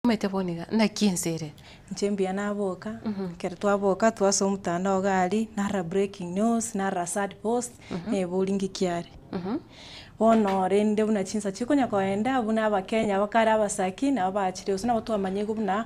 Omanyete bono iga, naki ense ere? Inche mbuya naboka, ekero twaboka twasoa omotandao iga aria, narora breaking news, narora sad post, nebori ng'iki are. Bono rende buna chinsa chikonya koenda buna abakenya bakare abasaki nabo bachire gose nabo twamanyigwe buna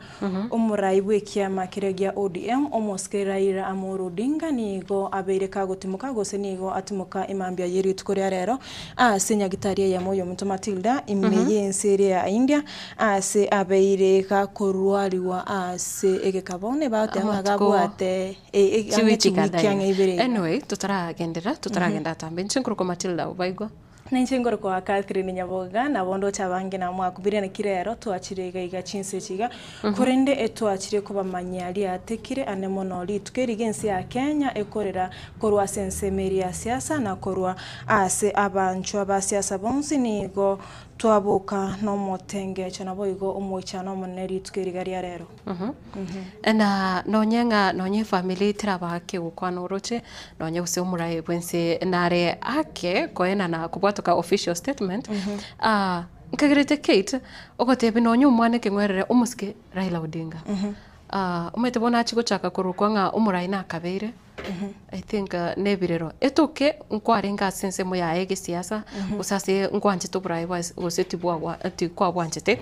omorai bwa ekiama keria gia ODM, omosike Raila Amolo Odinga nigo abeire kagotimoka gose nigo atimoka emambia ye rituko ria rero ase nyagitari eyemo y'omonto Matilda ime y'ense eria ya India Ase abeire gakorwarigwa ase egekabo, nebagoteeba ng'a Amatuko gabwate ang'e chiwiki chiwiki kadhaa iga. ang'e ibere iga. Anyway, totaragenderera, totaragenda atambe, inche nkorokwa Matilda Obaigwa. Na inche nkorokwa Catherine Nyaboga, nabo ndoche abange nabo mwakubire naki rero twachire iga iga chinsa echi iga, korende etwachire kobamanyia riatekire ane mono rituko eri iga ense ya Kenya ekorera korwa ase ensemo eria ya siasa na korwa ase abanchwa ba siasa bonsi nigo Twaboka nomotengecho naboigo omoichano omonene rituko eriga ria rero. Na nonye ng'a nonye efamiri teraba ake gokwana oroche, nonye gose omoraai bwense nare ake koenana kobwatoka official statement, nkagerete Kate ogotebia nonye omwana ekeng'werere omosike Raila Odinga. Omanyete bono achia gochaka korokwa ng'a omoraai nakabeire. I think nebirero. Etoke nkwarenge ase ensemo yaye egesiasa, gose ase nkwanchete oboraai bwa gose tibwagwa tikwabwanchete,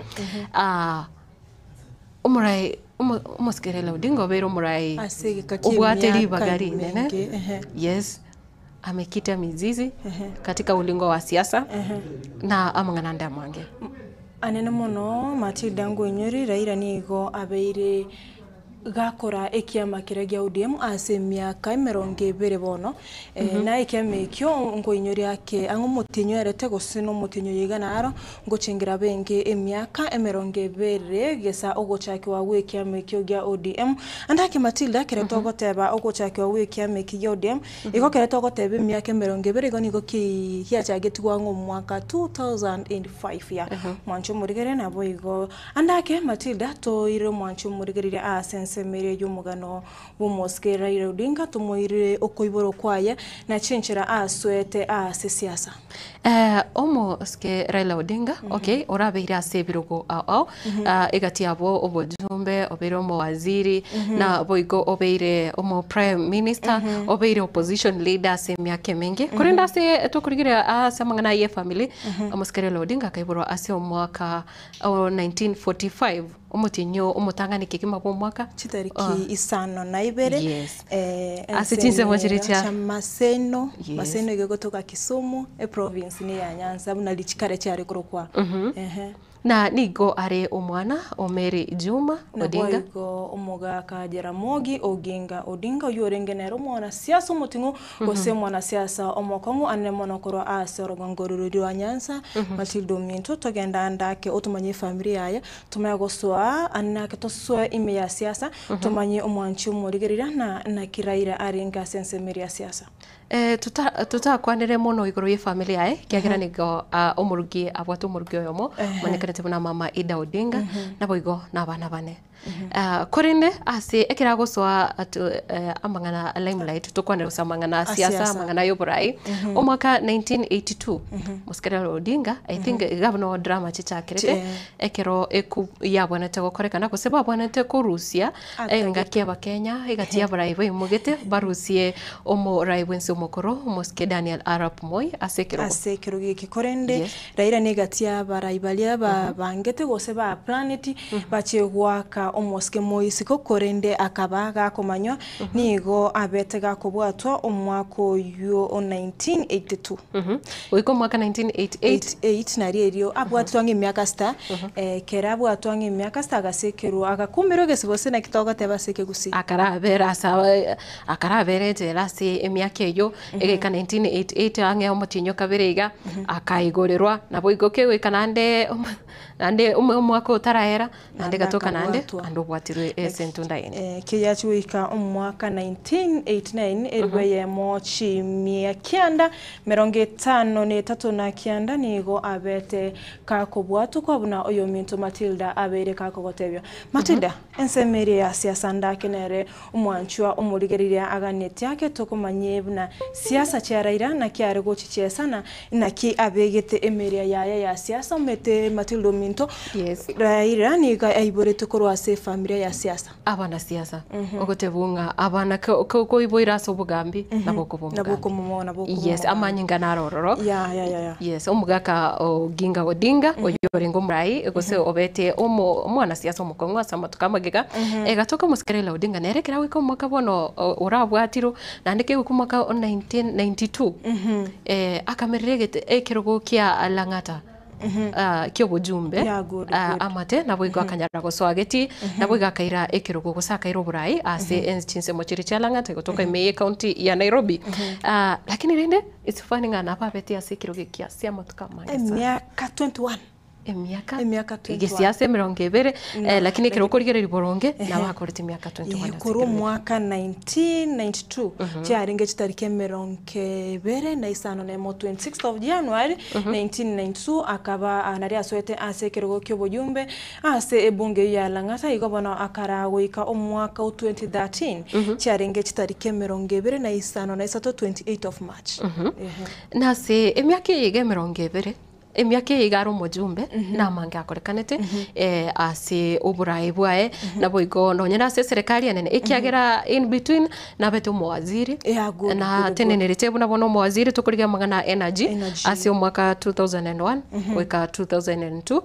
omoraai omo omosike Raila Odinga obeire omoraai Ase egeka obwate ki'emiaka ribaga rinene, emenge, ehe. yes, amekita mizizi katika ulingo wa siasa, na amang'ana ande amange. Anene mono Matilda Ngoinyori, Raila nigo abeire Gakora ekiama keria gia ODM ase emiaka emerongo ebere bono, na ekiama ekio nkoinyoria ake ang'e omotienyi oerete gose na omotienyi oyo iga naro, ngochengera abenge emiaka emerongo ebere gesa ogochakigwa gwa ekiama ekio gia ODM. Ande ake Matilda ekero togoteba ogochakigwa gwa ekiama eki gia ODM, igo ekero togoteba emiaka emerongo ebere igo nigo ki giachagetigwe ang'e omwaka 2005 ya. Mwanche omorigereria naboigo. Ande ake Matilda toire omwanchi omorigereria aase ensemo eria y'omogano bw'omosike Raila Odinga tomoirire okoiborwa kwaye na chinchera asoete aase siasa. Omosike Raila Odinga okay orabeire ase ebirogo ao ao egati yabo obojumbe obeire omowaziri na boigo obeire omo prime minister obeire opposition leader ase emiaka emenge korende ase tokorigereria ase amang'ana aye efamily omosike Raila Odinga akaiborwa ase omwaka O 1945, omotienyi omotang'ani kegima bw'omwaka. Chitariki isano na ibere, Yes. Ase chinsemo chiria chia. chia Maseno, Yes. Maseno iga egotoka Kisumu, eprovince ne ya Nyanza buna richikare chiare korokwa. Ehe. Na nigo are omwana o Mary Juma Odinga. Naboigo omogaka Jaramogi Oginga Odinga oyio orenge nere omwanasiasa omoting'u Gose omwanasiasa omokong'u anene mono korwa aase orogongo rorori rwa Nyanza, Matilda ominto, togende ande ake otomanye efamiri yaye, tomanye gosoa ande ake tosoe ime ya siasa, tomanye omwanchi omorigereria na naki Raila arenge ase ensemo eria ya siasa. Totakwanere mono igoro y'efamiri yaye, ekiagera nigo omorugi abwate omorugi oyomo, omanyekanete buna mama Ida Odinga, naboigo nabana bane. Korende ase ekero agosoa amang'ana a limelight tokwanera gose amang'ana a siasa, amang'ana ya oborai, omwaka 1982 Mosike Raila Odinga I think iga buna drama chichakerete ekero eku yabwenerete gokorekana gose babwenerete korusia engaki abakenya egati ya abarai baimogete barusie omorai bwensi omokoro Omosike Daniel Arap Moi ase ekerogo. Ase ekerogo eke korende Raila negati y'abarai baria babangete gose baplaneti bachie goaka omosike moisiko korende akaba gakomanywa nigo abete gakobwatwa omwaka oyio o 1982. Goika omwaka 1988. 88 nario erio abwatwe ang'e emiaka sita, ekero abwatwe ang'e emiaka sita agasekerwa agakumerwa egesibo gose naki togoteba ase ekegusii. Akarabera ase akarabera ejela ase emiaka eyio. Egeika 1988 ang'e omotienyi o kabere iga, akaigorerwa, naboigo kegoika naende naende omwaka otaraera, naende egatoka naende, Akabwatwa. naende obwatirwe ase entunda ende. Ekiachi goika omwaka 1989 eribu eyemo chimia kianda merongo etano na etato na kianda nigo abete kakobwatokwa buna oyominto Matilda abeire kakogotebia. Matilda, ensemo eria ya siasa ndake nere Omwanchwa omorigereria aganetie ake tokomanyie buna Siasa chia Raila naki are gochichesana, naki abegete emeria yaye ya siasa omete Matilda ominto. Yes. Raila nigo aiboretwe korwa ase efamilia ya siasa. Abana siasa. Ogotebwa ng'a abana koiboire ase obogambi nabo okoba Nabo omogambi. okomomo nabo okoba Yes, omogambi. amanyinga naro ororo. Ya ya ya ya. Yes, omogaka Oginga Odinga oyio orenge omorai gose obete omo omwanasiasa omokong'u ase amatuko amagega, egatoka omosike Raila Odinga nere ekero agoika omwaka bono orabwatirwe naende kegoika omwaka o 1992 akamerera egete ekerogo kia Lang'ata ki'obojumbe Yeah, good, good. amate naboigo akanyara gosoa geti naboigo akaira ekerogo gose akaira oborai ase chinsemo chiria chia Lang'ata gotoka ime ye county ya Nairobi. Lakini rende it's funny ng'a nabo abete ase ekerogo eke ase amatuko amange sana. Emiaka 21. Emiaka Emiaka 21. gesiasa emerongo ebere lakini ekero okorigereria boronge nabo akorete emiaka 21 ase Korwa ekerogo eke. omwaka 1992 chiarenge chitariki emerongo ebere na isano na emo 26th of January 1992 akaba naria asoete ase ekerogo kia oboyumbe ase ebunge eyio ya Lang'ata igo bono akara goika omwaka o 2013 chiarenge chitariki emerongo ebere na isano na isato 28 of March. Ehe. Nase emiaka eye iga emerongo ebere, emiaka eye iga are omojumbe, namange akorekanete ase oboraai bwaye, naboigo nonye nase eserekari enene, ekiagera in between nabete omowaziri, Yeah, good, good, good. natenenerete buna bono omowaziri tokorigia amang'ana a energy, Energy. ase omwaka 2001 goika 2002,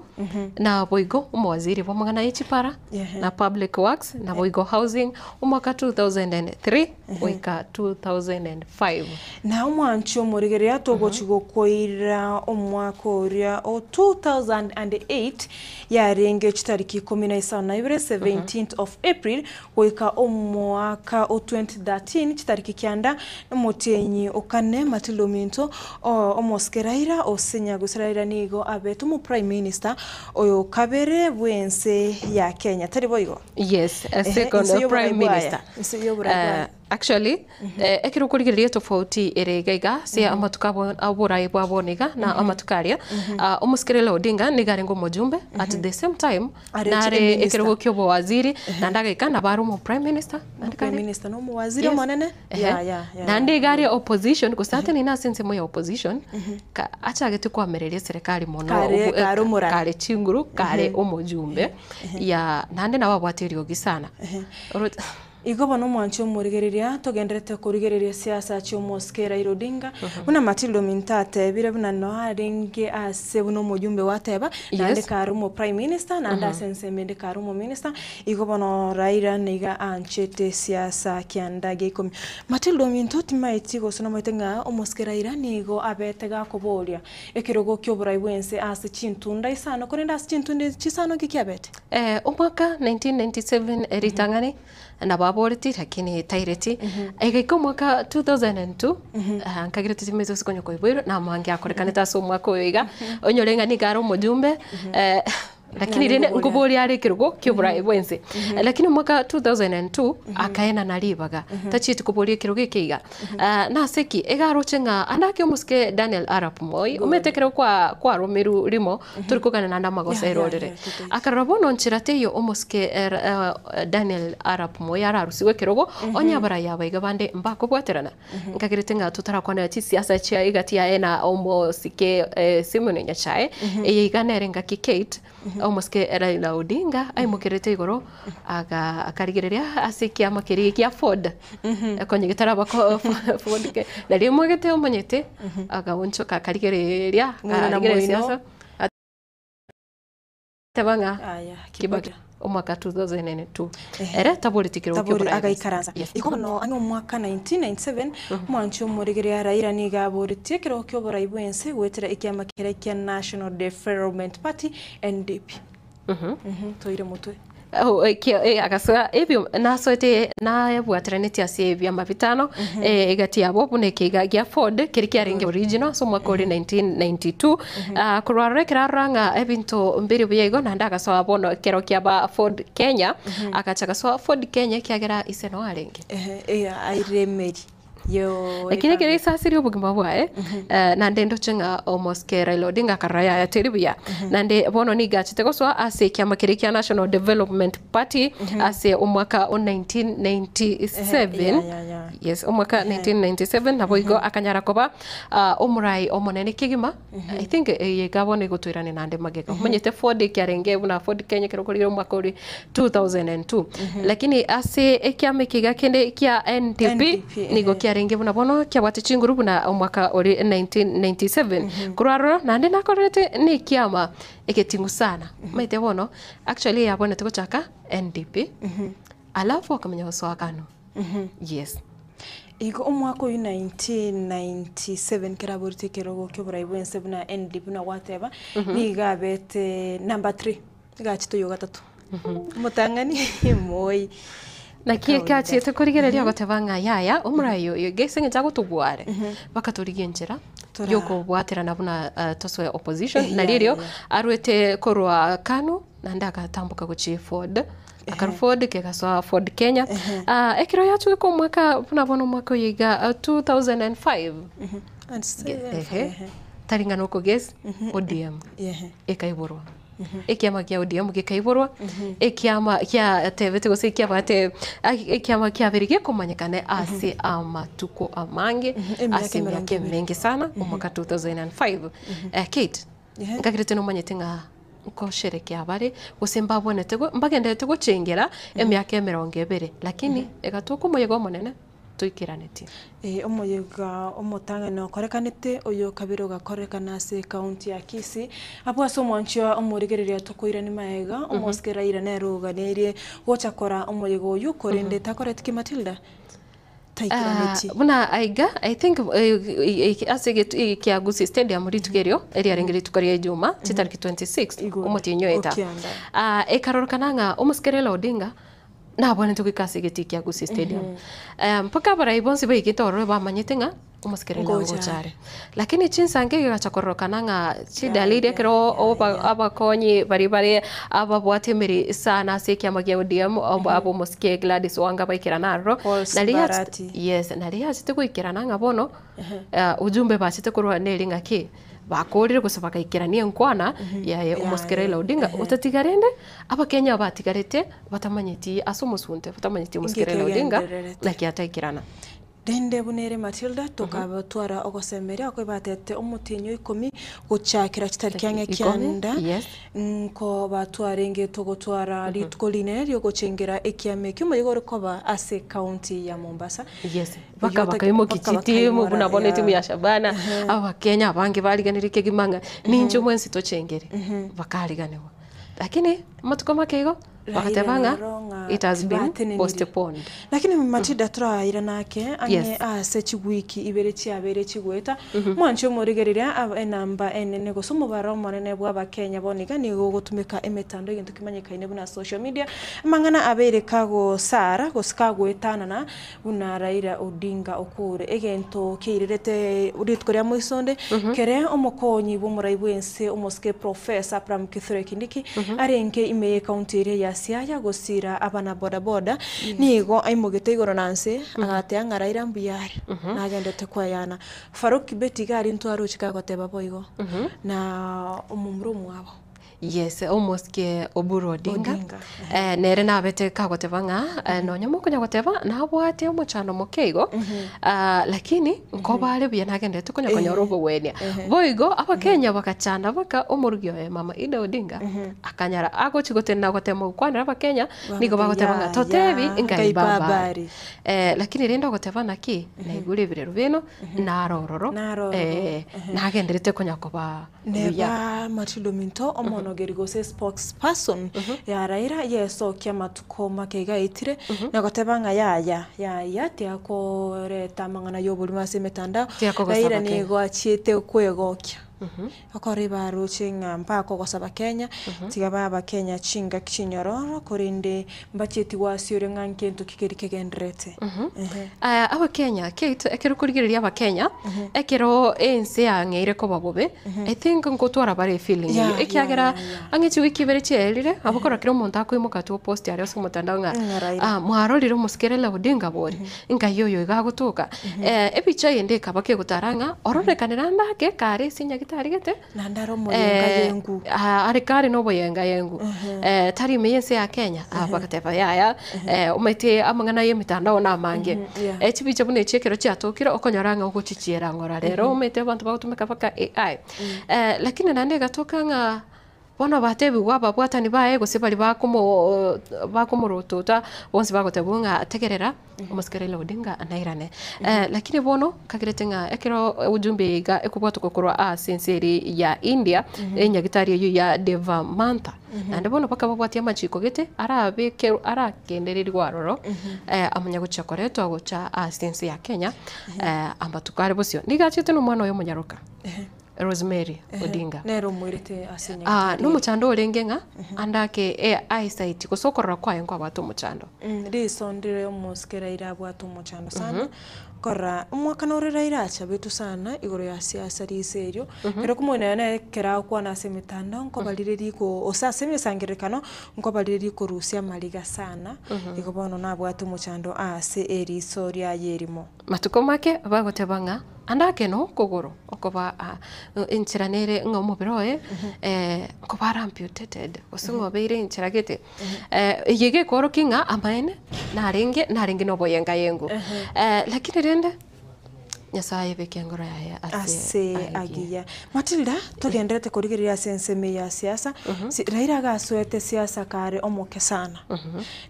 naboigo omowaziri bw'amang'ana ya chipara, na public works, naboigo housing, omwaka 2003 goika 2005. Na omwanchi omorigereria togochi gokoira omwaka oria o 2008 yarenge chitariki ikomi na isano na ibere 17th of April goika omwaka o 2013 chitariki kianda omotienyi o kane Matilda Ominto omosike Raila ose Nyagusi Raila nigo abete omo Prime Minister oyo kabere bwense ya Kenya tari boigo? Yes, a Ehe, second inse y'oborai prime bwaye, minister. inse y'oborai bwaye. Actually, ekero okorigereria etofauti ere iga iga ase amatuko abo aborai bwa bono iga na amatuko aria, omosike Raila Odinga nigo arenge omojumbe at the same time Are nare minister. ekerogo kia obowaziri naende agaika nabo are omo prime minister naende Prime kare minister na omowaziri Yes. omonene Ehe. Ya, ya, ya, Naende ya. iga are opposition gose atenene ase ensemo ya opposition ka achagete koamereria eserekari mono Kare- kare omorai. kare chinguru kare omojumbe ya naende nabo abwate eriogi sana. Oro Igo bono omwanchi omorigereria togenderete korigereria siasa chi'omosike Raila Odinga buna Matilda Ominto atebire buna no arenge ase buna omojumbe gwateba naende Yes. kare omo prime minister naende ase ensemo ende kare omominister igo bono Raila niga anchete siasa kianda gia ikomi. Matilda Ominto timaeti gose nomaete ng'a omosike Raila nigo abete gakoboria ekerogo ki'oborai bw'ense ase chintunda isano korende ase chintunda chisano nki kiabete? Omwaka 1997 ritang'ani nabo aboreti lakini taireti egaika omwaka 2002 nkagerete chimesa ase konya koiboirwe namange akorekanete ase omwaka oyo iga onyore ng'a nigo are omojumbe lakini Nare rende nkoboria. nkoboria are ekerogo kia oborai bwense lakini omwaka 2002 akaenana ribaga tachieti koboria ekerogo eke iga nase ki iga aroche ng'a ande ake omosike Daniel Arap Moi omanyete ekero kwa kwaromirwe rimo tori kogana naende amagoso Yeah, yeah, erorere yeah, totally. akarora bono nchera teiyo omosike Daniel Arap Moi ararusiwe ekerogo onye abarai aba iga bande mbakobwaterana nkagerete ng'a totarakwanera chisiasa chia egati yaye na omosike Simon Nyachae eye iga nere ngaki Kate omosike Raila Odinga aimokerete igoro aga akarigereria ase ekiama keria kia Ford konya getaraba Ford ke nario omogete omonyete agaonchoka akarigereria Moino na akarigereria moino. siasa ateba ng'a Aya, Kibaki Kibaki. omwaka 2002 ere taboreti kerogo Tabori kia oborai agaikaransa Yes. igo bono ang'e omwaka 1997 omwanchi omorigereria Raila nigo aboretie ekerogo kia oborai bwense goetera ekiama keria kia National Development Party NDP. Toire motwe. Oh, agasoa ebio nasoete nabwateranetie ase ebiama bitano egati yabo buna ekeiga gia Ford keri kiarenge original ase omwaka ore 1992 korwa aroro ekero arora ng'a ebinto mbiri buya igo naende agasoa bono ekero kiaba Ford Kenya agacha agasoa Ford Kenya ekiagera ise no arenge Ehe, aire emeri. Yo Lakini ekero aisasirie obogima bwaye, eh, naende ndoche ng'a omosike Raila Odinga akarora yaya teri buya. Naende bono nigo achete gosoa ase ekiama keria kia National Development Party ase omwaka o 1997. Yeah, yeah, yeah. Yes, omwaka 1997 nabo igo akanyara koba ah, omorai omonene kegima. I think eye iga bono egotoirania naende magega. Omanyete Ford ekiarenge buna Ford Kenya ekero okorire omwaka oria 2002. Lakini ase ekiama eke iga kende kia NDP, NDP, nigo kiarenge buna bono kiabwate chinguru buna omwaka ori 1997. Korwa aroro naende nakorerete na ekiama egeting'u sana. Omanyete bono actually yabonete gochaka NDP, alafu akamanya gosoa KANU. Yes. Igo omwaka oyio 1997 kera aborete ekerogo kia oborai bwense buna NDP buna gwateba, nigo abete number three, nigo achete oyo gatato. Omotang'ani Moi. Naki ekiachiete korigereria ogoteba ng'a yaya omorai oyo iga ase eng'encho agotobware bakatorigia enchera Tora- yokobwaterana buna eh, tosoe opposition Eh, nari ya, erio ya. arwete korwa KANU naende agatamboka gochia Ford akarwa Ford kegasoa Ford Kenya. Ah, ekero yachweka omwaka buna bono omwaka oyo iga ah, 2005 And seven, ehe ehe. tari ng'a nokogesi ODM Ehe. ekaiborwa ekiama kia ODM gekaiborwa ekiama kiatebete gose ekiabate ekiama kiabere gekomanyekana ase amatuko amange Emiaka ase emiaka emerongo ebere. emenge sana omwaka 2005. Eh, Kate, Ehe. nkagerete nomanyete ng'a nkosherekea bare gose mbabwanete go- mbagenderete gochengera emiaka emerongo ebere lakini egatoka omoyega omonene toikeranetie. Eh, omoyega omotang'ani okorekanete oyo kabere ogakorekana ase ekaunti ya Kisii abwo ase omwanchi wa omorigereria tokoirani maega omosike Raila nere oganerie gocha kora omoyega oywo korende takoreti ki Matilda taikeranetie. Ah, buna aiga I think eh, eh, ase egetu- eh, kia Gusii Stadium rituko erio eriarenge rituko ria Ijuma chitariki 26 Igoro. omotienyi oeta Okianda. Ah, ekarorokana ng'a omosike Raila Odinga nabwanete goika ase egetii kia Gusii Stadium Eh, mpaka abarai bonsi baigete ororo bamanyete ng'a omosike Raila Ngocha ngocha are. are lakini chinsanka egegacha kororokana ng'a chidalili ekero oba- abakonyi bari bare ababwate emeri sana ase ekiama gia ODM abo omosike Gladys Wanga baikerana aroro Paul nari yachete- Barati. yes nari yachete goikerana ng'a bono eh, ujumbe bachete korwa neri ng'aki bakorire gose bagaikerania enkwana yaye omosike Raila Odinga otatiga rende abakenya batigarete batamanyeti ase omosunte batamanyeti omosike Ngeke Raila Odinga egendererete. naki ataikerana. Rende buna ere Matilda tokabatwara ogosemeria okwo batete omotienyi o ikomi gochakera chitariki ang'e Ikomi, kianda yes. nko batwarenge togotwara rituko rinene riogochengera ekiama ekio omoyega ore koba ase ekaunti ya Mombasa. Yes, baka Oyio bakaimoki baka chitimu bakaimora, buna bono yeah. etimu ya Shabana abakenya abange bariganirie kegima ng'a ninche mwensi tochengere bakariganiwa lakini amatuko make igo bagateba Raila ng'a naro ng'a it has been tibatenenirie. postponed. Lakini Matilda toraira nake ang'e Yes. ase chiwiki ibere chiabeire chigweta mwanche omorigereria aba enamba enene gose omobaro omonene bwa abakenya bono iga nigo ogotumeka emetandao egento kemanyekaine buna social media amang'ana abeire kagosara gose kagoetanana buna Raila Odinga okure egento keirerete rituko ria moisonde kere omokonyi bwa omorai bwense omosike Professor Abraham Kithure Kindiki arenge ime ye ekaunti eria ya Siaya gosira abana boda boda nigo aimogete igoro na nse agatea ng'a Raila mbuya are nagendete kweyana Farouk Kibet iga aria ntwaroche kagoteba boigo na omomura omwabo. Yes, omosike Oburu Odinga, Odinga, eh, nere nabete kagoteba ng'a eh, nonya mokonya goteba nabwate omochando moke igo ah, lakini nkoba are buya nagenderete konya konyora obogwenia boigo abakenya bagachanda baka omorugi oye mama Ida Odinga akanyara agochi gotenena gotema gokwanera abakenya nigo bagoteba ng'a Ya, totebi ya, ngai ngai baba baba are. are. Eh, lakini rende ogoteba naki naigure ebirero bino narororo Narororo, eh, nagenderete konya koba buya. Neba Matilda Ominto omonogeri gose spokesperson ya Raila yesokia amatuko make iga aetire na goteba ng'a yaya yaya tiakoreta amang'ana ya oborimo ase emetandao Tiakogosaba Raila Kenya. nigo achiete kwegokia. Okore baroche ng'a mbakogosaba Kenya, tiga babe Abakenya chingaki chinyororo, korende mbachieti gwasiore ng'a nkento ki keri kegendererete. Ehe. Aya, Abakenya, Kate, ekero okorigereria Abakenya, ekero ense yang'eire koba bobe, I think nkotwara bare efeeling eyio. Yeah, yeah, Ekiagera yeah, yeah. ang'e chiwiki ibere chiaerire, nabo korwa kera omonto akoimoka atu opost aria ase omotandao ng'a Ng'a Raila. ah, mwarorire omosike Raila Odinga bori, nkai oyo iga agotoka. Ebicha eyende ekaba kegotara ng'a ororekanire ande ake kare ase enyagitari gete, Naende are omoyengayengu. Are kare noboyengayengu. Tari ime y'ense ya Kenya. Bagateba yaya, omanyete amang'ana y'emitandao namange. Chibicha buna echi ekero chiatokire okonyora ng'a ogochichiera ng'ora rero omanyete abanto bagotumeka mpaka AI. Lakini naende egatoka ng'a bono batebigwa ababwatani baye gose baria bakomo bakomorotota bonsi bagotebigwa ng'a tegerera omosike Raila Odinga nairane. Lakini bono nkagerete ng'a ekero ujumbe eye iga ekobwatoka korwa ase ense eria ya India, enyagitari eyio ya Deva Mantha, naende bono mpaka babwatie amachiko gete arabekerwe arakendererigwe aroro, amanye gochia koretwa gocha ase ense ya Kenya, amatuko are bosio. Nigo achete na omwana oye omonyaroka. Rosemary Odinga. Nere omoirete ase Ah, nyagetari ere. nomochando orenge ng'a ande ake e eyesight gose okorora kwaye nkwabwate omochando. Riso ndire omosike Raila abwate omochando sana, korora omwaka nore Raila achabetwe sana igoro ya siasa riso erio, ekero okomoina nere ekero agokwana ase emetandao nkobarire riko gose ase emesangererekano nkobarire rikorusia amariga sana, igo bono nabwate omochando ase eriso riaye erimo. Matuko make bagoteba ng'a ande ake nokogoro okoba enchera nere ng'a omobere oye nkoba are amputated gose ng'a obeire enchera gete. Eye gekorokia ng'a amaene narenge narenge na oboyengayengu. Lakini rende Nyasaye ayebeke engoro yaye ase Ase agiya. agiya. Matilda, togenderete korigereria ase ensemo eye ya siasa, si Raila agasoete siasa kare omoke sana.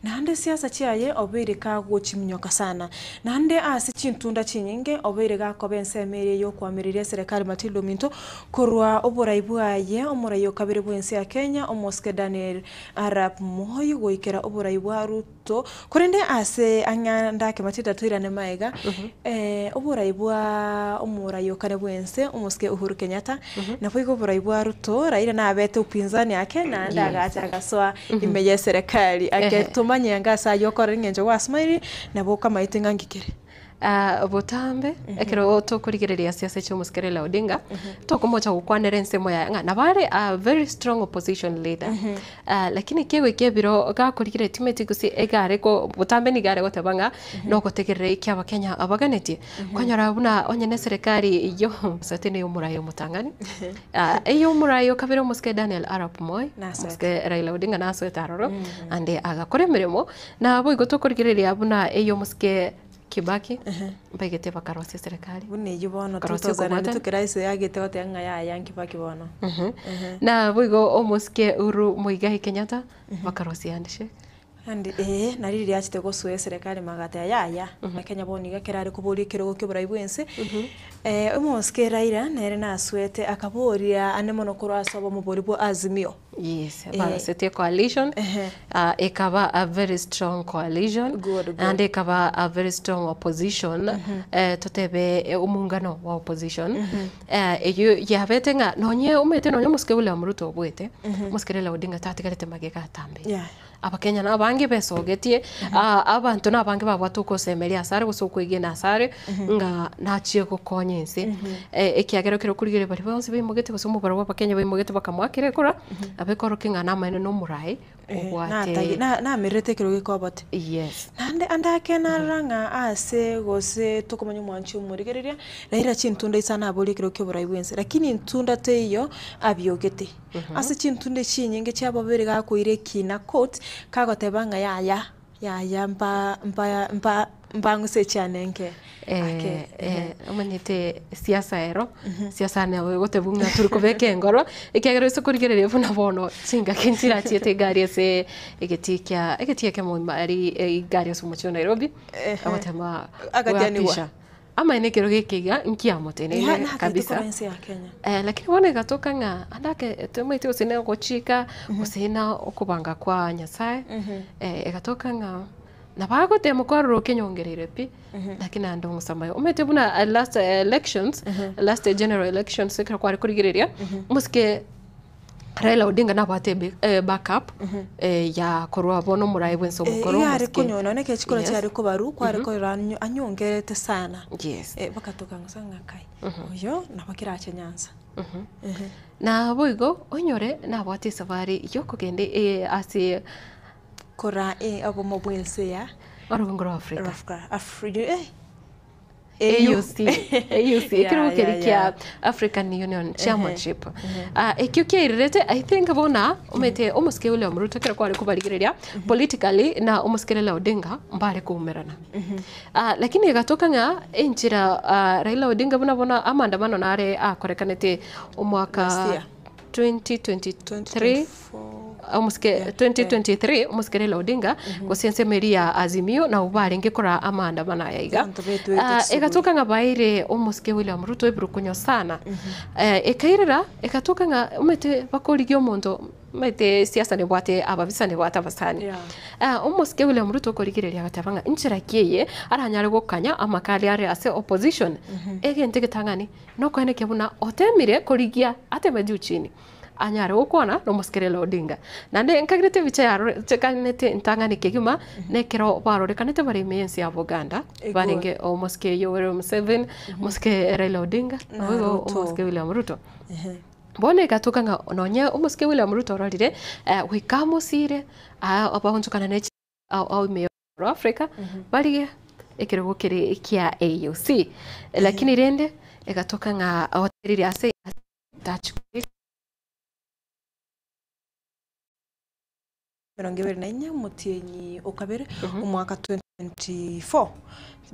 Naende siasa chiaye obeire kagochiminyoka sana. Naende ase chintunda chinyinge obeire gakoba ensemo eria y'okoamereria eserekari Matilda ominto korwa oborai bwaye omorai o kabere bw'ense ya Kenya omosike Daniel Arap Moi goikera oborai bwa Ruto. Korende ase ang'e ndake Matilda toirane maega oborai bwa omorai o kare bw'ense omosike Uhuru Kenyatta Naboigo oborai bwa Ruto, Raila nabete upinzani ake naende agacha agasoa ime y'eserekari ake tomanye anga ase ayio okorora eng'encho gwa smile nabo okamaete ng'a nki kere. Botambe ekero tokorigereria siasa chia omosike Raila Odinga, tokomocha gokwanera ensemo yaye ng'a nabo are a very strong opposition leader. Lakini kegoika ebiro gakorigereria timeti gose egare ko botambe nigo are goteba ng'a nogotegerera eki abakenya baganetie. Kwanyora buna onye ne serikali eyio gose ne omorai omotang'ani, eye omorai o kabere omosike Daniel Arap Moi, omosike Raila Odinga nasoete aroro, ande agakora emeremo, naboigo tokorigereria buna eye omosike Kibaki, mbaigete bakarosia eserekari. Buna eyio bono Bakarosia 2002 okobwatana. kera ase agete goteba ng'a yaya Kibaki bono. Naboigo omosike Uhuru Muigai Kenyatta, bakarosia handshake. Ande ee, nari riria achete gosoa eserekari magateba yaya, Kenya bono iga ekero are koboria ekerogo kia oborai bwa ense, omosike Raila nere nasoete akaboria ande mono korwa ase obomobori bwa Azimio. Yes, barosetie coalition, ekaba a very strong coalition, Good, good. naende ekaba a very strong opposition, totebe omongano wa opposition, eyio yabete ng'a nonye omanyete nonye omosike William Ruto obwete, omosike Raila Odinga tatigarete magega atambe. Abakenya na abange besogetie, abanto na abange babwate ogosemeria asare gose okwegena asare, ng'a nachie gokonya ense. Ekiagera ekero okorigereria baria bonsi baimogete gose omobaro bwa abakenya baimogete bakamoakera ekura, nabo ekorokia ng'a namaene na omorai obwate Namererete ekero gekobote. Yes. Naende ande ake narora ng'a ase gose tokomanya omwanchi omorigereria, Raila chintunda isano naborie ekero kia oborai bwa ense, lakini ntunda teiyo abiogete. Ase chintunda chinyinge chia babere gakoira ekina court, kagoteba ng'a yaya, yaya mba mba mba mbang'use echiane nke ake ehe. Omanyete siasa ero, siasa nabo egotebwa ng'a tori kobeka engoro, ekiagera ase korigereria buna bono chingaki nchirachiete egari ase egetii kia egetii ekemo ime aria egari ase omochie o Nairobi, agotema Agatianigwa. goapisha. Amaene ekero geke iga nkiamoteneine Nakaete kabisa. korwa ense ya Kenya. Lakini bono egatoka ng'a ande ake tomaeti gose na ogochika gose na okobanga kwa Nyasaye, egatoka ng'a. Nabo agotema kwarora okenyongereire pi, lakini naende omosamayo. Omanyete buna last elections, last general elections ekero kware korigereria, omosike Raila Odinga nabwate ebe backup ya korwa bono omoraia bwensi omokoro Iga are omosike. konyora nonye ekero chikura Yes. chiare kobarwa, kware korora anyongerete sana. Yes. Bakatoka ng'a ng'a kai, oyo nabo kerache Nyanza. Naboigo onyore nabwate esafari yokogenda ase Kora obomo bw'ense ya Orogongo rwa Africa. Africa, Afri eh. AUC, AUC, ekerogo Yeah, keria yeah, kia yeah. African Union Chairmanship. Ah, ekio kiairerete I think bona omanyete omosike William Ruto ekero kware kobarigereria politically na omosike Raila Odinga mbare koumerana. Ah, lakini egatoka ng'a enchera ah, Raila Odinga buna bono amaandamano nare akorekanete omwaka Last year. 2023 2024. Omosike Yeah, 2023 omosike Raila Odinga gose ensemo eria ya Azimio nabwo barenge koraa amaandamano aya iga. Abanto betwete Ah, chisuguri. egatoka ng'a baeire omosike William Ruto ebirukunyo sana. Eh, ekairera egatoka ng'a omanyete bakorigia omonto omanyete siasa nebwate ababisa nebwate abasani. Yeah. Ah, omosike William Ruto okorigereria agateba ng'a inchera ki eye aranyare gokanya amakari are ase opposition egento egetang'ani Nokoenekia buna otemire korigia ateme juu chini anyare gokwana nomosike Raila Odinga. Naende nkagerete ebicha yarorekanete entang'ani kegima nekero barorekanete bare ime y'ense ya Buganda barenge omosike Yoweri Museveni, omosike Raila Odinga Na naboigo Ruto. omosike William Ruto. Bono egatoka ng'a nonye omosike William Ruto ororire goika amosire baonchokana ne ao ao ime ya Africa barigia ekerogo kere kia AUC. Lakini rende egatoka ng'a oterire ase tachi 24 omotienyi o kabere omwaka 2024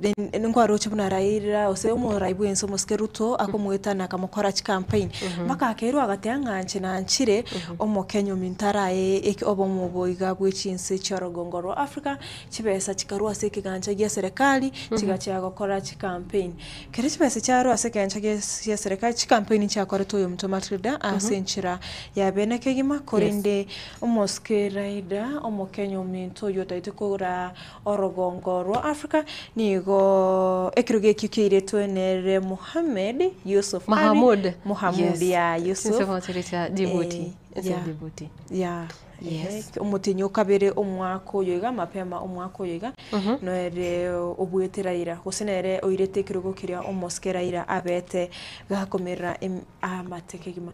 Then nkwaroche buna Raila gose omorai bwense omosike Ruto akomoetana akamokora chicampaign mpaka akerwa agateba ng'a inche nanchire omokenya ominto arae eke obomo obo iga bwe chinse chi'orogongo rwa Africa, chibesa chikarwa ase ekegancha gia eserekari chigachia gokora chicampaign. Ekero chibesa chiarwa ase ekegancha gia gia eserekari chicampaign nchiakoretwe oyominto Matilda ase enchera ya bene kegima korende omosike Raila omokenya ominto oywo otaete koraa Orogongo rwa Africa nigo ekerogo ekio kiairetwe nere Mohammed Yusuf Ali Mahamud. Mohamud Yes. ya Yusuf Chinsemo chiria chia Djibouti. Eh, Ase yeah. Djibouti. ya Yes. omotienyi o kabere omwaka oyo iga mapema omwaka oyo iga nere obuete Raila gose nere oirete ekerogo keria omosike Raila abete gakomerera em amate kegima.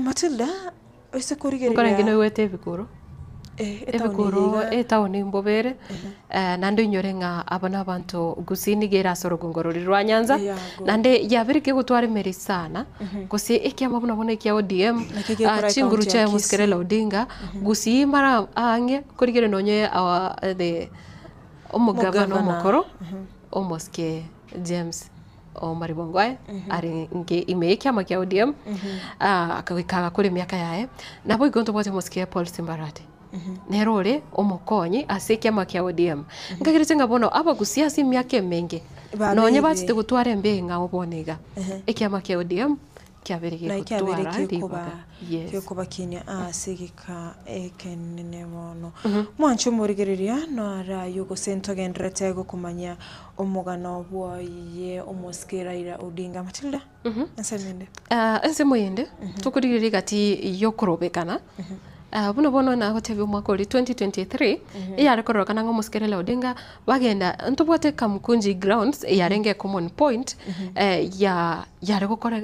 Matilda Ase Nkorenge korigereria noigwete ebikuro, eh, etaoni ebikuro eye iga etaoni mbobere, naende oinyore ng'a aba nabanto gusii nigo ere ase orogongo roria rwa Nyanza, Eyago. naende yabeire kegotwara emeri sana, gose ekiama buna bono ekia ODM, Naki gekora chinguru ekaunti ya chiaye mosike Kisii. Raila Odinga, gusii mara ang'e korigereria nonye our the omogavana Omogavana. omokoro, omosike James. Omaribongo aye arenge ime y'ekiama kia ODM, akagoika agakora emiaka yaye, naboigo ntobwate omosike Paul Simbarati, nere ore omokonyi ase ekiama kia ODM. Nkagerete ng'a bono abagusia ase emiaka emenge, nonye Babeire. bachete gotwara embe eng'ao bono iga, ekiama kia ODM kiabeire Naki kiabeire gegotwara gekoba ribaga. Yes. gekobakinia ase egeka ekenene mono. Mwanche omorigereria naro ayio gose ntogendererete gokomanyia Omogano bw'oye omosike Raila Odinga. Matilda, ensemo ende. Ensemo eyende, tokorigereria egati y'okorobekana, buna bono nagotebia omwaka oria 2023, eyare kororekana ng'a omosike Raila Odinga bagenda ntobwate Kamukunji grounds eyarenge ecommon point ya yare gokora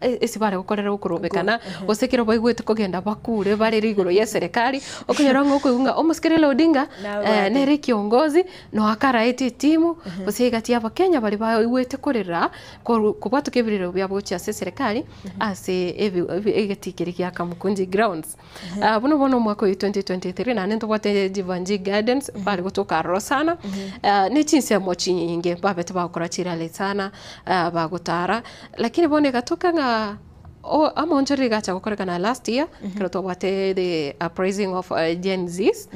ase bare gokorera okorobekana, gose ekero baigwete kogenda bakure barere igoro ya eserekari, okonyora ng'a okoigwa ng'a omosike Raila Odinga Nabwate. nere ekiongozi, no akaraete etimu, gose egati ya abakenya baria baigwete korera koru kobwatoka ebirero biabo gochia ase eserekari, ase ebi ebi egetii keria gia Kamukunji grounds. Buna bono omwaka oyo 2023 naende ntobwate Jeevanjee Gardens, bare gotoka aroro sana, ne chinsemo chinyinge babete bagokora chirally sana, bagotara, lakini bono egatoka ng'a o amaonchoreri gacha gokorekana last year, ekero twabwate the uprising of Gen Zs,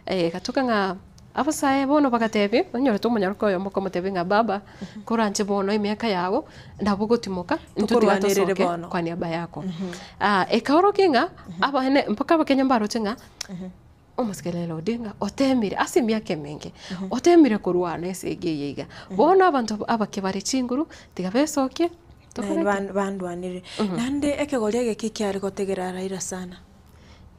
egatoka ng'a abasae bono bagatebia, onyorete omonyaroka oyomo okamotebia ng'a baba, koranche bono emiaka yago, nabo ogotimoka, intwe tiga Tokorwanerere tosoke bono. kwa niaba yako. Ekaorokia ng'a abane mpaka abakenya mbaroche ng'a. Omosike Raila Odinga otemire ase emiaka emenge, otemire korwana esegi eye iga. Bono abanto abake bare chinguru, tiga besokie, tokore ki? Bandwanire. Naende ekegori egeke kiare gotegerera Raila sana.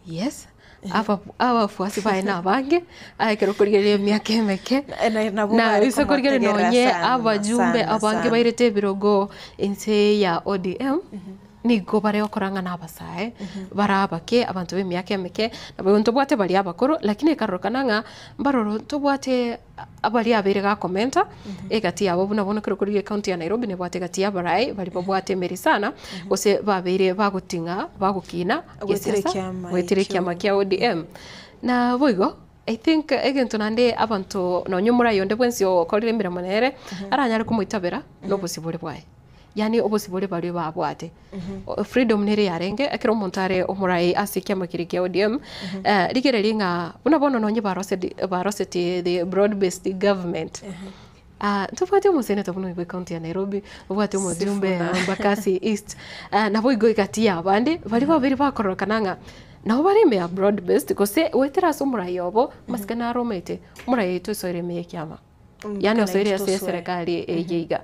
Yes, aba abafuasi baye na abange, aye ekero okorigereria emiaka emeke, Nabwo na bare ase okorigereria komotegerera nonye sana, abajumbe sana, abange sana. bairete ebirogo inse ya ODM, nigo bare gokora ng'a na abasae, bare abake, abanto ba emiaka emeke, nabo ntobwate baria abakoro, lakini ekarorokana ng'a mbaroro ntobwate abaria abeire gakomenta, egati yabo buna bono ekero okorigia ecounty ya Nairobi nebwate egati ya abarai baria babwate emeri sana, gose babeire bagoting'a bagokina Goetera gesiasa, ekiama goetera ekio. ekiama kia ODM. Na boigo, I think egento naende abanto nonye omorai onde bwensi okorire emeremo nere, aranyare komoitabera, na obosibore bwaye. Yaani obosibore baria babwate. Freedom nere yarenge, ekero omonto are omorai ase ekiama keria kia ODM, rigereria ng'a buna bono nonye baroseti barosetie the broad based government, ntobwate omosenator buna oyo bwa ecounty ya Nairobi, obwate omojumbe Sifuna. Embakasi East, naboigo egati ya abande, baria babere bakororokana ng'a nabo bare ime ya broad based gose goetera ase omorai obo, amasike naro omanyete, omorai oito osoire ime ya ekiama. Yaani osoire ase eserekari eye iga.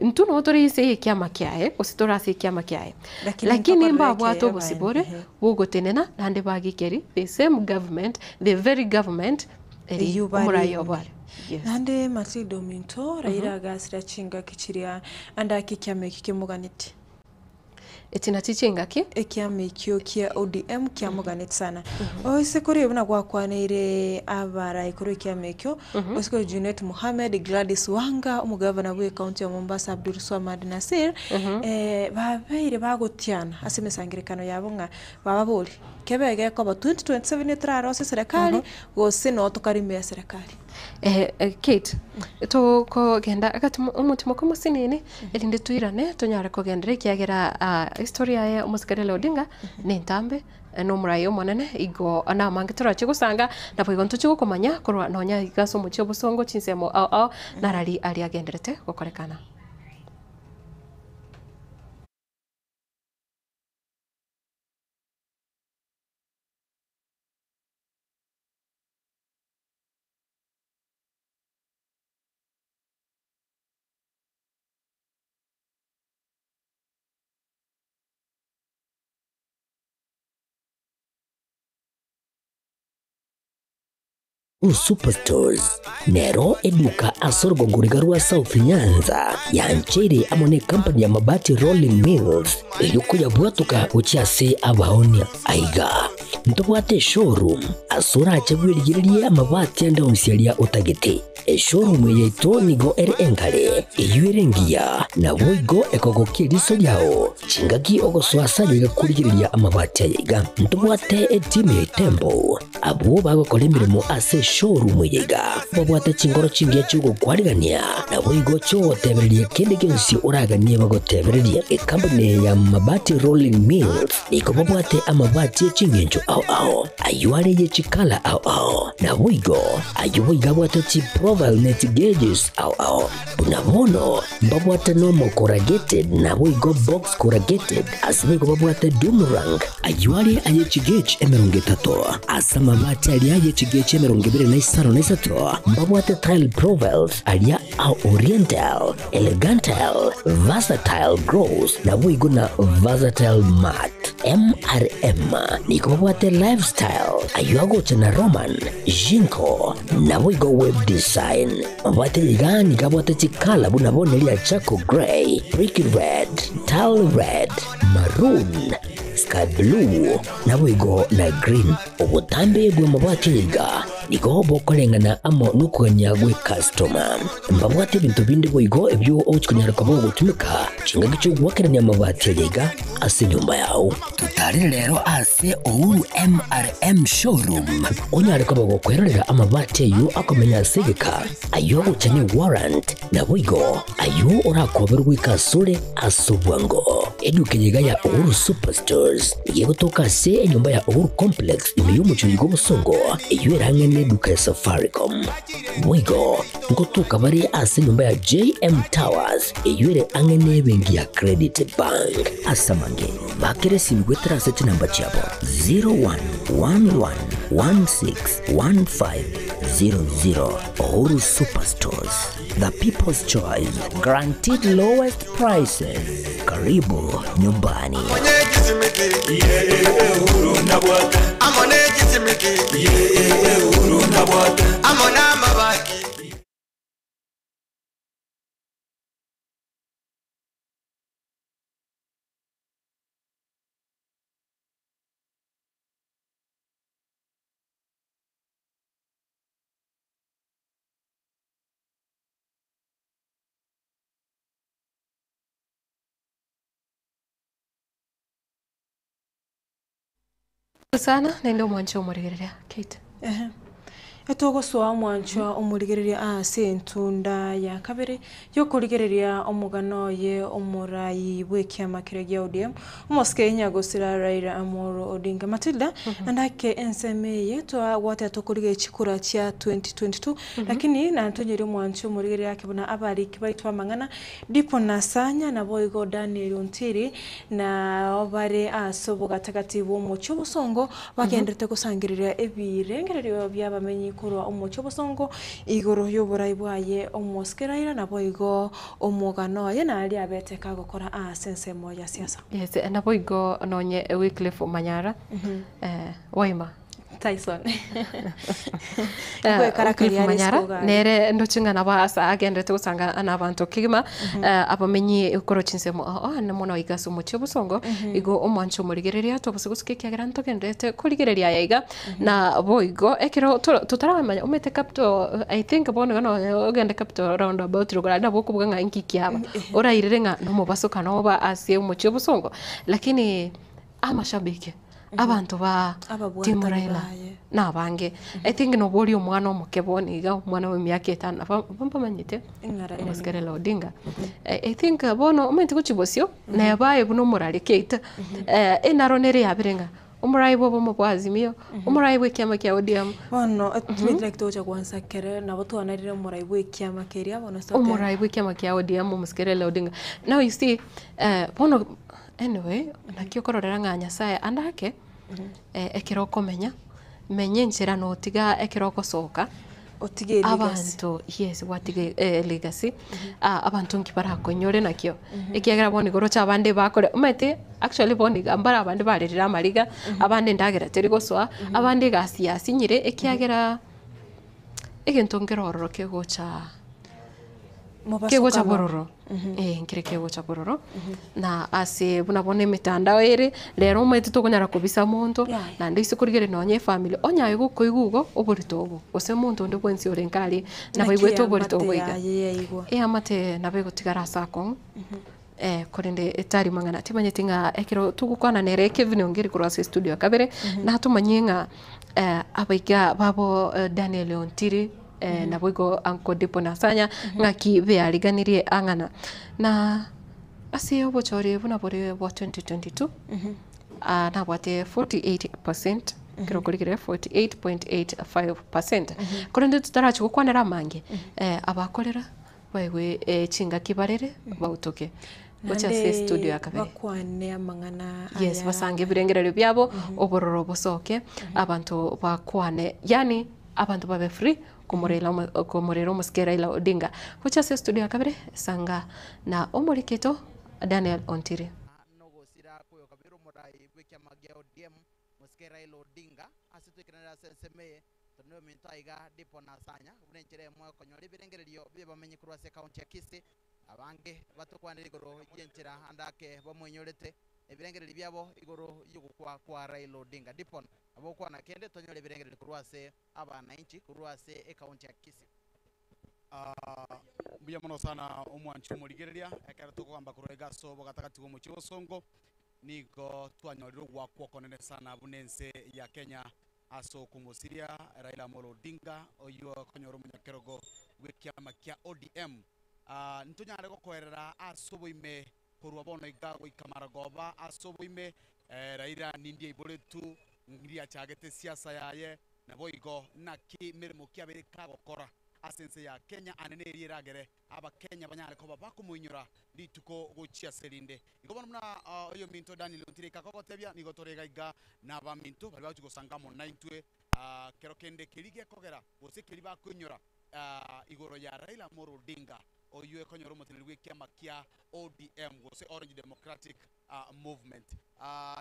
Intwe nabo tore inse ya ekiama kiaye, gose tore ase ekiama kiaye, Lakini lakini ntokorere mbabwate eke obosibore ehe. bogotenena naende bagikeri the same government, the very government eri Eyio bare omorai ime. obo are. Yes. Naende Matilda ominto, Raila agasira chingaki chiria ande ake ekiama eki kemoganetie. Echi nachio chingaki. Ekiama ekio kia ODM kiamoganeti sana. Ase kore buna gwakwaneire abarai korwa ekiama ekio, ase kore Junet Mohamed, Gladys Wanga, omogavana bwe county ya Mombasa Abdul Swamad Nassir, babeire bagotiana ase emesangerekano yabo ng'a bababori, kebe gekoba 2027 etorarose eserekari gose noo tokarime eserekari. Kate, tokogenda agati omotimoka omosinini, erinde toirane tonyare kogenderera ekiagera history yaye omosike Raila Odinga nentambe, na omorai omonene, igo namange torache gosanga, naboigo ntoche gokomanya korwa nonya iga ase omochie obosongo chinsemo ao ao, narari aria agenderete gokorekana. Superstores nero eduka ase orogongo riga rwa South Nyanza yancheire amo ne company ya Mabati Rolling Mills erio koyabwatoka gochia ase abaonia. Aiga ntobwate eshowroom ase orache bwerigererie amabati ande onsi aria otagete. Eshowroom eye yaito nigo ere engare, eyio ere engiya, naboigo ekogokia eriso riao chingaki ogosoa ase aye iga korigereria amabati aye iga. Ntobwate etimu ya Itembo abwo bagokora emeremo ase eshowroom eye iga, babwate chingoro chingiya chi'ogokwarigania, naboigo chiogotebereria kende gionsi oraganie bagotebererie. Ekampuni ya Mabati Rolling Mills nigo babwate amabati e ching'encho ao ao, ayio are ye chikala ao ao, naboigo ayio boigo abwate chiprofile ne chigeges ao ao. Buna bono mbabwate normal corrugated naboigo box corrugated, ase boigo babwate doomerang, ayio are aye chigauge 30, ase amabati aria aye chigauge 23 mbabwate tile profiles aria a oriental, elegantal, versatile gross, naboigo na versatile matte. MRM nigo babwate lifestyle, ayio agocha na Roman, Jinko, naboigo web design. Mabwate iga nigo abwate chikala buna bono eria charcoal grey, brick red, tile red, maroon, sky blue, naboigo na green. Obotambe bw'amabati iga nigo bokoreng'ana amo nokogania gwe customer. Mbabwate ebinto binde boigo ebio ogochikonyara koba ogotumeka chingaki chi'ogoakerania amabati aya iga ase enyomba yao. Totarire rero ase Uhuru MRM showroom onyare koba gokwerorera amabati ayio akomenya ase egeka, ayio agocha ne warrant, naboigo ayio orakoberwe goika asore ase obwango. Eduka eye iga ya Uhuru Superstores. Stores nigo egotoka ase enyomba ya Uhuru Complex ime y'omochie oiga obosongo eyio ere ang'e neduka ya Safaricom. Boigo ngotoka bare ase enyomba ya JM Towers eyio ere ang'e nebenki ya Credit Bank. Ase amange, bakera esimi goetera ase chinamba chiabo 0111161500. Uhuru Superstores, the people's choice, guaranteed lowest prices. Karibu nyumbani. Sana naende omwanche omorigereria Kate. Ehe. Etogosoa omwanchwa omorigereria ase entunda ya kabere yokorigereria omogano oye omorai bw'ekiama keria gia ODM omosike Nyagosira Raila Amolo Odinga. Matilda, andake ensemo eye twagwatera tokorigereria chikura chia 2022 lakini nantonyeri omwanchwa omorigereria ake buna abariki baito amang'ana Dipo Nasanya naboigo Daniel Ontiri nao bare ase obogatagati bw'omochie obosongo bagenderete gosangereria ebirengererio bi'abamenyi korwa omochie obosongo igoro y'oborai bwaye omosike Raila naboigo omogano oye naria abete kagokora ase ensemo ya siasa. Yes, naboigo nonye Wycliffe Manyara eh, Waima. Tyson. Wycliffe Manyara nere ndoche ng'a nabo ase agenderete gosanga na abanto kegima abamenyi korwa chinsemo oo ande mono iga ase omochie obosongo igo omwancho omorigereria tobose gosuka ekiagera ntogenderete korigereria aya iga na boigo ekero totaramanya omanyete capital I think bono iga nonye ogende capital round about rogoro aria nabo okobuga ng'a inki kiaba orairere ng'a nomobaso kana oba ase omochie obosongo lakini amashabiki Abanto ba Team Ababwatani Raila baye. nabange. I think noboria omwana omoke bono iga, omwana bwa emiaka etano nabo mbamanyete Ng'a Raila omosike Raila Odinga. I think bono omanyete gochia bosio, neba aye buna omorari Kate, enaro nere yabere ng'a omorai bwa obomo bwa Azimio, omorai bwa ekiama kia ODM. Bono timanyeti naki togocha gwansa kere nabo twanarire omorai bwa ekiama keria bono ase toteba. Omorai bwa ekiama kia ODM omosike Raila Odinga. Now you see, bono Anyway, naki okororera ng'a Nyasaye ande ake, ekero okomenya, menya enchera na otiga ekero ogosoka, Otige elegacy. abanto yes gwatiga elegacy, abanto nki barakonyore nakio, ekiagera bono igo oroche abande bakore omanyete actually bono iga mbare abande barerire amariga, abande endagera teri gosoa, abande egasi yasinyire ekiagera egento nkere ororo kegocha. Kegocha Mobasokano. bororo, eh, nkere kegocha bororo, na ase buna bono emetandao ere, rero omanyete tokonyara kobisa monto, Yaya. naende ase korigereria nonye efamiri, onye aye gokoigwa igo, oborito obo, gose omonto onde bwensi ore nka aria, Naki nabaigwete oborito eamate obo iga. yaye yaigwa. Eamate nabo egotigara ase akong'u, korende etari mang'ana, timanyeti ng'a ekero togokwana nere Kevin Ongeri korwa ase estudio ya kabere, natomanyie ng'a abaiga babo Daniel Ontiri, Naboigo Uncle Dipo Nasanya ng'aki beariganirie ang'ana na ase obochori buna bore bwa 2022 nabwate 48% ekero okorigereria 48.85% korende totarachia gokwanera amange abakorera baigwe chingaki barere bautoke gocha ase estudio ya kabere. Bakwane amang'ana Yes, aya. basange ebirengererio biabo, obororo bosoke, abanto bakwane, yaani abanto babe free komorera omo komorera omosike Raila Odinga. Gocha ase estudio ya kabere, sanga na omoriketo Daniel Ontiri. Nogosira kw'oyokabere omorai bw'ekiama gia ODM, Mosike Raila Odinga, ase toikereranie ase ensemo eye, tore noyominto aiga Dipo Nasanya, buna enchera eyemo y'okonyora ebirengererio bi'abamenyi korwa ase ekaunti ya Kisii, Abange batokwanire igoro y'enchera ande ake bamoinyorete ebirengererio biabo igoro y'ogokwa kwa Raila Odinga. Dipon nabo okwana kende tonyore ebirengererio korwa ase abanainchi korwa ase ekaunti ya Kisii. Mbuya mono sana omwanchi omorigereria, ekero tokogamba korwa iga ase obogatagati bw'omochie bosongo, nigo twanyorire ogoakwa okonene sana buna ense ya Kenya ase okomosiria Raila Amolo Odinga, oyio okonyora omonyakerogo bw'ekiama kia ODM. Ntonyare gokoerera ase oboime korwa bono iga goika maragoba ase oboime. Raila nindi aiboretu, ng'iri achagete siasa yaye, naboigo naki meremo ki abeire kagokora ase ense ya Kenya ande neri eragere Abakenya banyare koba bakomoinyora rituko gochia ase rinde. Igo bono buna oyominto Daniel Ontiri kakogotebia, nigo tore iga iga nabaminto baria bagochia gosanga amo naintwe kero kende keria gekogera gose keria bakoinyora igoro ya Raila Amolo Odinga oyio ekonyora omoteneneri bw'ekiama kia ODM gose Orange Democratic Movement.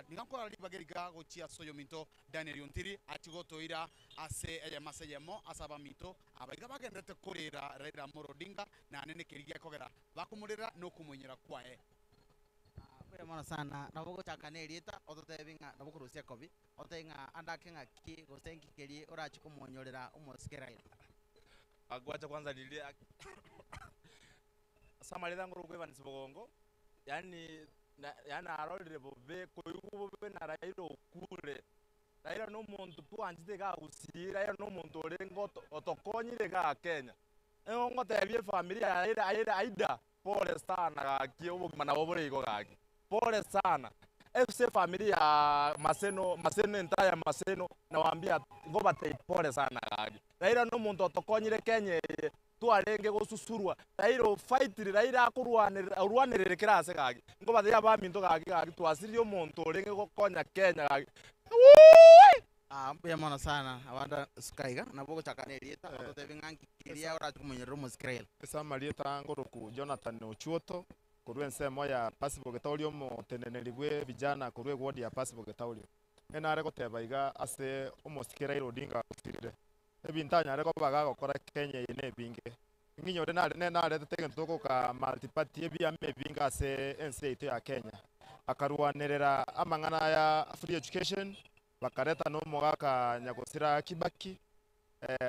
Nigo nkorora ribaga eriga gochia ase oyominto Daniel Ontiri achie gotoira ase eyemo ase eyemo ase abaminto aba iga bagendererete korera Raila Amolo Odinga naende nekeri gekogera bakomorera na okomoinyora kwaye. Mbuya mono sana. Nabo ogochaka na erieta ototebi ng'a nabo okorusia ekobi, ototebi ng'a ande ake ng'aki gose nki keria orache komonyorera omosike Raila. Agwacha kwanza riria ase amareta ngoro kwebanisa bogongo, yaani na yaani narorire bobe koigwa bobe na Raila okure. Raila na omonto twanchete iga gusii, Raila na omonto orenge oto otokonyire igaa Kenya. Nigo ngotebia efamiri ya Raila Raila Aida pole sana gaki obogima nabo bore igo gaki, pole sana. Ase efamiri ya Maseno, Maseno entire Maseno nawaambia ngobatebia pole sana gaki. Raila na omonto otokonyire Kenya eye, twarenge gosusurwa, Raila ofaitire, Raila akorwanerera orwanerere kera ase gaki. Nkobatebia abaminto gaki gaki twasiririe omonto orenge gokonya Kenya gaki wuuii. Ah, mbuya mono sana abande suka iga nabo ogochaka na erieta ototebi ng'a nki keria orache komonyorera omosike Raila. Ase amarieta aa ngoroku Jonathan Ochuoto, korwa ensemo ya Pasibo Getauri omoteneneri bwe vijana korwa eward ya Pasibo Getauri. Nare goteba iga ase omosike Raila Odinga osirire, Ebinto anyare koba gagokora Kenya eye nebinge. Ng'inyore nare naretete egento togoka multiparty ebiama ebinge ase ense yaito ya Kenya. Akarwanerera amang'ana aya free education, bakareta na omogaka nyagosira Kibaki,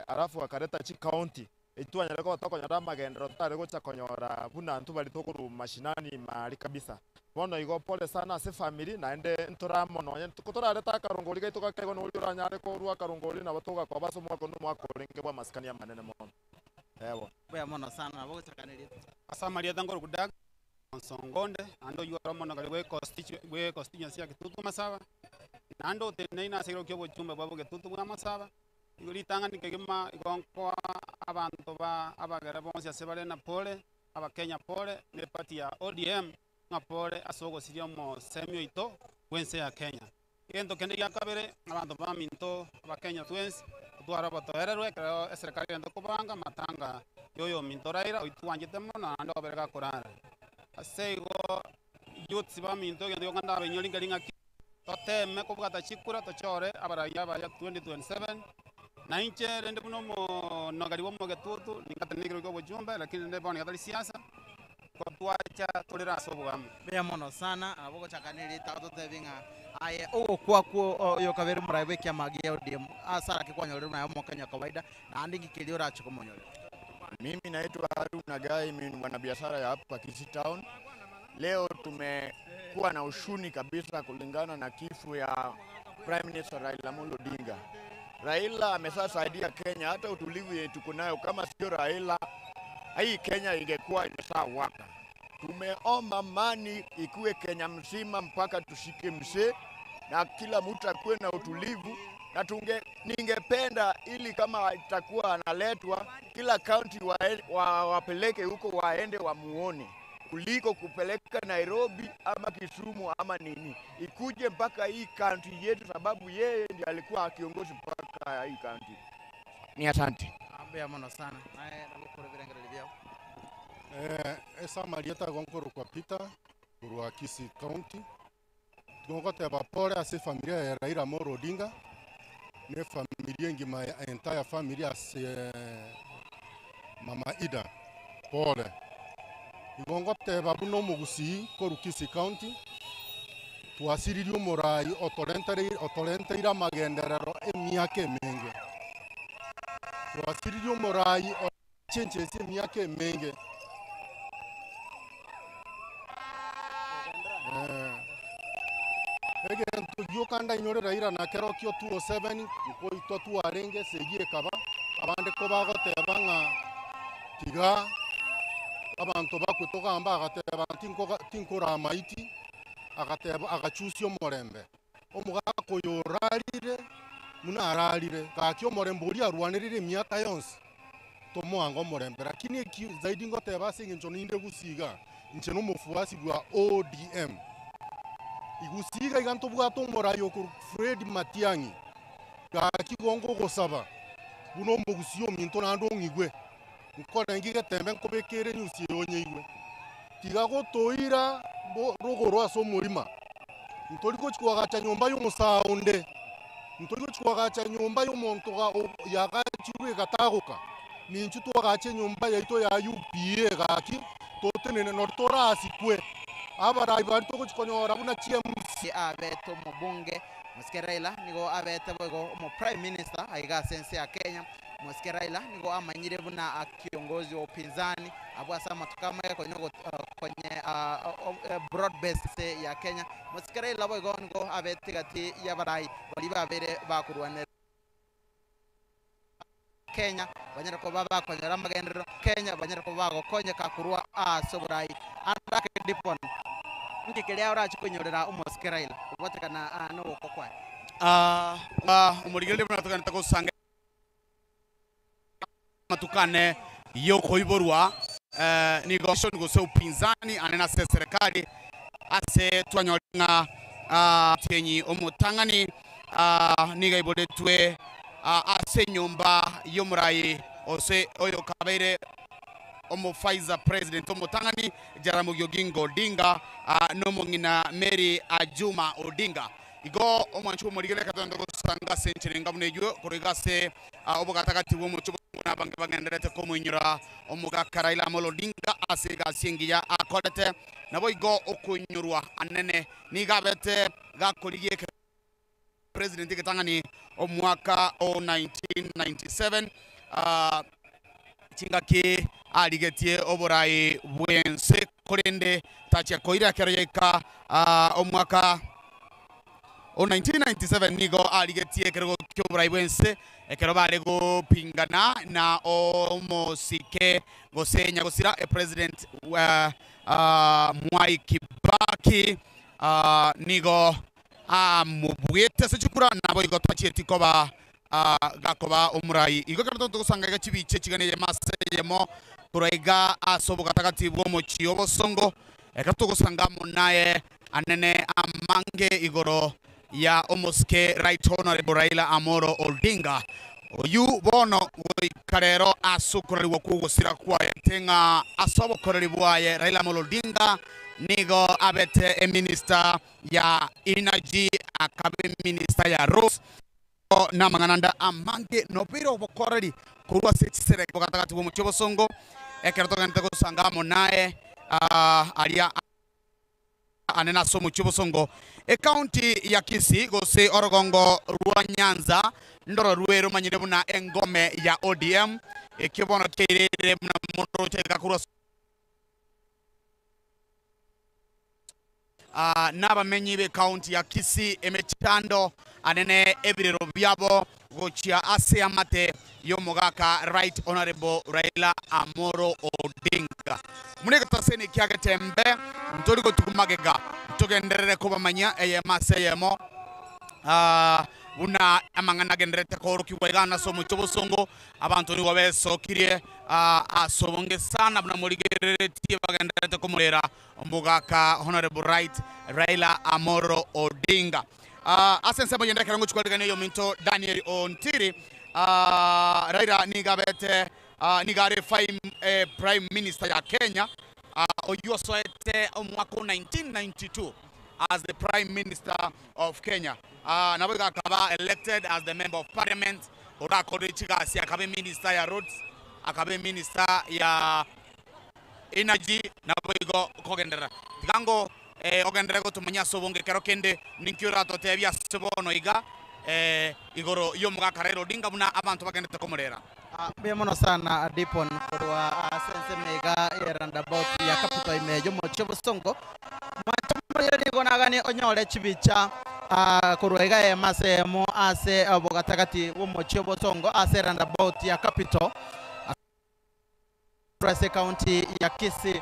alafu bakareta chicounty echio twanyare koba tokonyora amagenderero totare gocha konyora buna intwe baria tokorwa mashinani ime aria kabisa. Bono igo pole sana ase efamiri naende ntore amo nonye kotorarete akarongori gaito gake igo noria oranyare korwa akarongori nabo togakoba ase omwaka onde omwaka orenge bw'amasikani amanene mono. Ewa. Mbuya mono sana nabo ogochakaneria. Ase amarieta nkorokwa Doug Onsongo onde, naende oyio ore omonogori bwe constitu- bwe constituency ya Kitutu Masaba, naende oteneine ase ekero kia obochumbe bwa bogetutu bwa Masaba, igo ritang'ani kegima igo nkoa abanto ba abagere bonsi ase bare na pole, Abakenya pole, na eparty ya ODM ng'a pole ase ogosiria omosemi oito bw'ense ya Kenya. Egento kende gia kabere, abanto baminto Abakenya twensi, totware obotoereru ekero eserekari egento kobanga amatanga ya oyominto Raila oyio twanchete mono naende obere gakorara. Ase igo youths baminto egento gioka ndabainyori nkeri ng'aki, toteme kobwata chikura tochore abarai abaya 2027, na inche rende buna omonogeri bwa omogetutu ningatene ekero kia obochumbe lakini rende bono iga tari siasa, Twacha torere ase obogambi. Mbuya mono sana nabo ogochaka na erieta ototebi ng'a aye ogokwa kwo oyo kabere omorai bw'ekiama gia ODM ase arake kwanyorire buna aye omokenya kawaida naende inki keria orache komonyorera. Mimi naitwa Haruna Gai, mimi ni mwanabiashara ya hapa Kisii Town. Leo tumekuwa na ushuni kabisa kulingana na kifo ya Prime Minister Raila Amolo Odinga. Raila ameshasaidia Kenya, hata utulivu yenye tuko nayo, kama sio Raila hii Kenya ingekuwa imeshawaka. Tumeomba amani ikuwe Kenya mzima mpaka tushike mzee na kila mtu akuwe na utulivu na tunge, ningependa ili kama itakuwa analetwa kila kaunti wa, wa, wapeleke huko waende wamuone kuliko kupeleka Nairobi ama Kisumu ama nini, ikuje mpaka hii kaunti yetu, sababu yeye ndiye alikuwa kiongozi mpaka hii kaunti. Ni asante. Mbuya mono sana naye nabo okore ebirengererio biao. Ase amarieta igo nkorokwa Peter korwa Kisii County, togoteba pole ase efamilia ya Raila Amolo Odinga, na efamilia engima entire family ase mama Ida, pole. Igo ngoteba buna omogusii korwa Kisii County, twasiririe omorai otorentereire otorenteire amagenderero emiaka emenge. Twasiririe omorai chinchesi emiaka emenge. Egento gioka ndainyore Raila nakerokio 207 nkoitwa twarenge esegi ekaba, abande kobagoteba ng'a tiga abanto bakwe togamba agateba tinkoga tinkora amaiti. Agateba, agachusia omorembe. Omogaka oyo orarire buna ararire, gaki omorembe oria arwanerire emiaka yonsi, tomoange omorembe. Lakini eki zaidi ngoteba ase eng'encho ninde gusii igaa, inche nomofuasi bwa ODM. Gusii iga iga ntobwate omorai okorwa Fred Matiang'i, gaki igo ngogosaba buna omogusii ominto naende ong'igwe, Nkorenge getembe nkobekere enyusi eye onyeigwe. Tiga gotoira rogoro ase omorima. Ntori gochia koagacha nyomba y'omosaa onde, ntori gochia koagacha nyomba y'omonto yagachirwe egatagoka. Ninchu twagache enyomba yaito ya UPA gaki, totenene nori torasikwe. Abarai baria togochia konyora buna chiMC. Abete omobunge, Mosike Raila nigo abete boigo omo Prime Minister aiga ase ense ya Kenya. Mosike Raila nigo amanyire buna kiongozi o upinzani abwo ase amatuko amaya konya konye broad base ya Kenya. Mosike Raila boigo nigo abete egati y'abarai baria babere bakorwanera Kenya banyare koba bakonyora amagenderero Kenya banyare koba bagokonyeka korwa ase oborai. Arake Dipon, nki keria orache koinyorera omosike Raila kobwatekana nogokwa kwaye? Omorigereria buna togenderete gosanga amatuko ane y'okoiborwa nigo gose upinzani ane nase eserekari ase twanyore ng'a omotienyi omotang'ani nigo aiboretwe ase enyomba y'omorai ose oyokabeire omofaisa president omotang'ani Jaramogi Oginga Odinga nomong'ina Mary Ajuma Odinga. Igo omwancho bw'omorigera reka togende gosanga ase enchera enga buna eyio, korwa iga ase obogatagati bw'omochie bosongo na abange bagendererete komoinyora omogaka Raila Amolo Odinga ase egasi engiya akorete. Naboigo okoinyorwa anene nigo abete gakorigia ekero president egetang'ani omwaka o 1997 chingaki arigetie oborai bw'ense korende tachia koira ekero yaika omwaka o 1997 nigo arigetie ekerogo ki'oborai bw'ense ekero bare gopingana na omosike gose nyagosira epresident Mwai Kibaki nigo amobuete ase chikura naboigo tachieti koba gakoba omorai. Igo ekero togosanga iga chibicha chigana eyemo ase eyemo korwa iga ase obogatagati bw'omochie obosongo, ekero togosanga amo naye anene amange igoro ya omosike Right Honourable Raila Amolo Odinga, oyio bono goika rero ase okorarigwa kw'ogosira kwaye ng'a ase obokoreri bwaye Raila Amolo Odinga nigo abete eminister ya Energy akaba eminister ya Roads Namang'ana ande amange nobeire obokoreri korwa ase chisereke bogatagati bw'omochie obosongo, ekero togenderete gosanga amo naye aria anene ase omochie obosongo. Ekaunti ya Kisii gose orogongo rwa Nyanza ndoro rwe romanyire buna engome ya ODM, ekio bono kiairire buna moroche iga korwa Nabamenyi b'ekaunti ya Kisii emechando anene ebirero biabo gochia ase amate y'omogaka Right Honourable Raila Amolo Odinga. Buna egetaseni kia Getembe ntori gotugu magega ntogenderere kobamanyia eyemo ase eyemo buna amang'ana agendererete koorokigwa iga ase omochie obosongo. Abanto nigo besokirie ase obonge sana buna morigereretie bagendererete komorera Omogaka Honourable Right Raila Amolo Odinga. Ase ensemo eyende ekero ngochia kwarigania oyominto Daniel Ontiri, Raila nigo abete nigo are Prime Minister ya Kenya oyio osoete omwaka o 1992 as the Prime Minister of Kenya. Naboigo akaba elected as the Member of Parliament orakorire chigasi akaba eminister ya Roads, akaba eminister ya Energy naboigo kogenderera. Tiga ngo ogenderere gotomanyia ase obonge ekero kende ninki oratotebie ase bono iga igoro y'omogaka Raila Odinga buna abanto bagenderete komorera. Mbuya mono sana Dipon korwa ase ensemo iga ye roundabout ya Capital ime y'omochie obosongo. Mwanche omorere nigo naganie onyore chibicha korwa iga eyemo ase eyemo ase obogatagati bw'omochie obosongo ase roundabout ya Capital. Korwa ase ekaunti ya Kisii.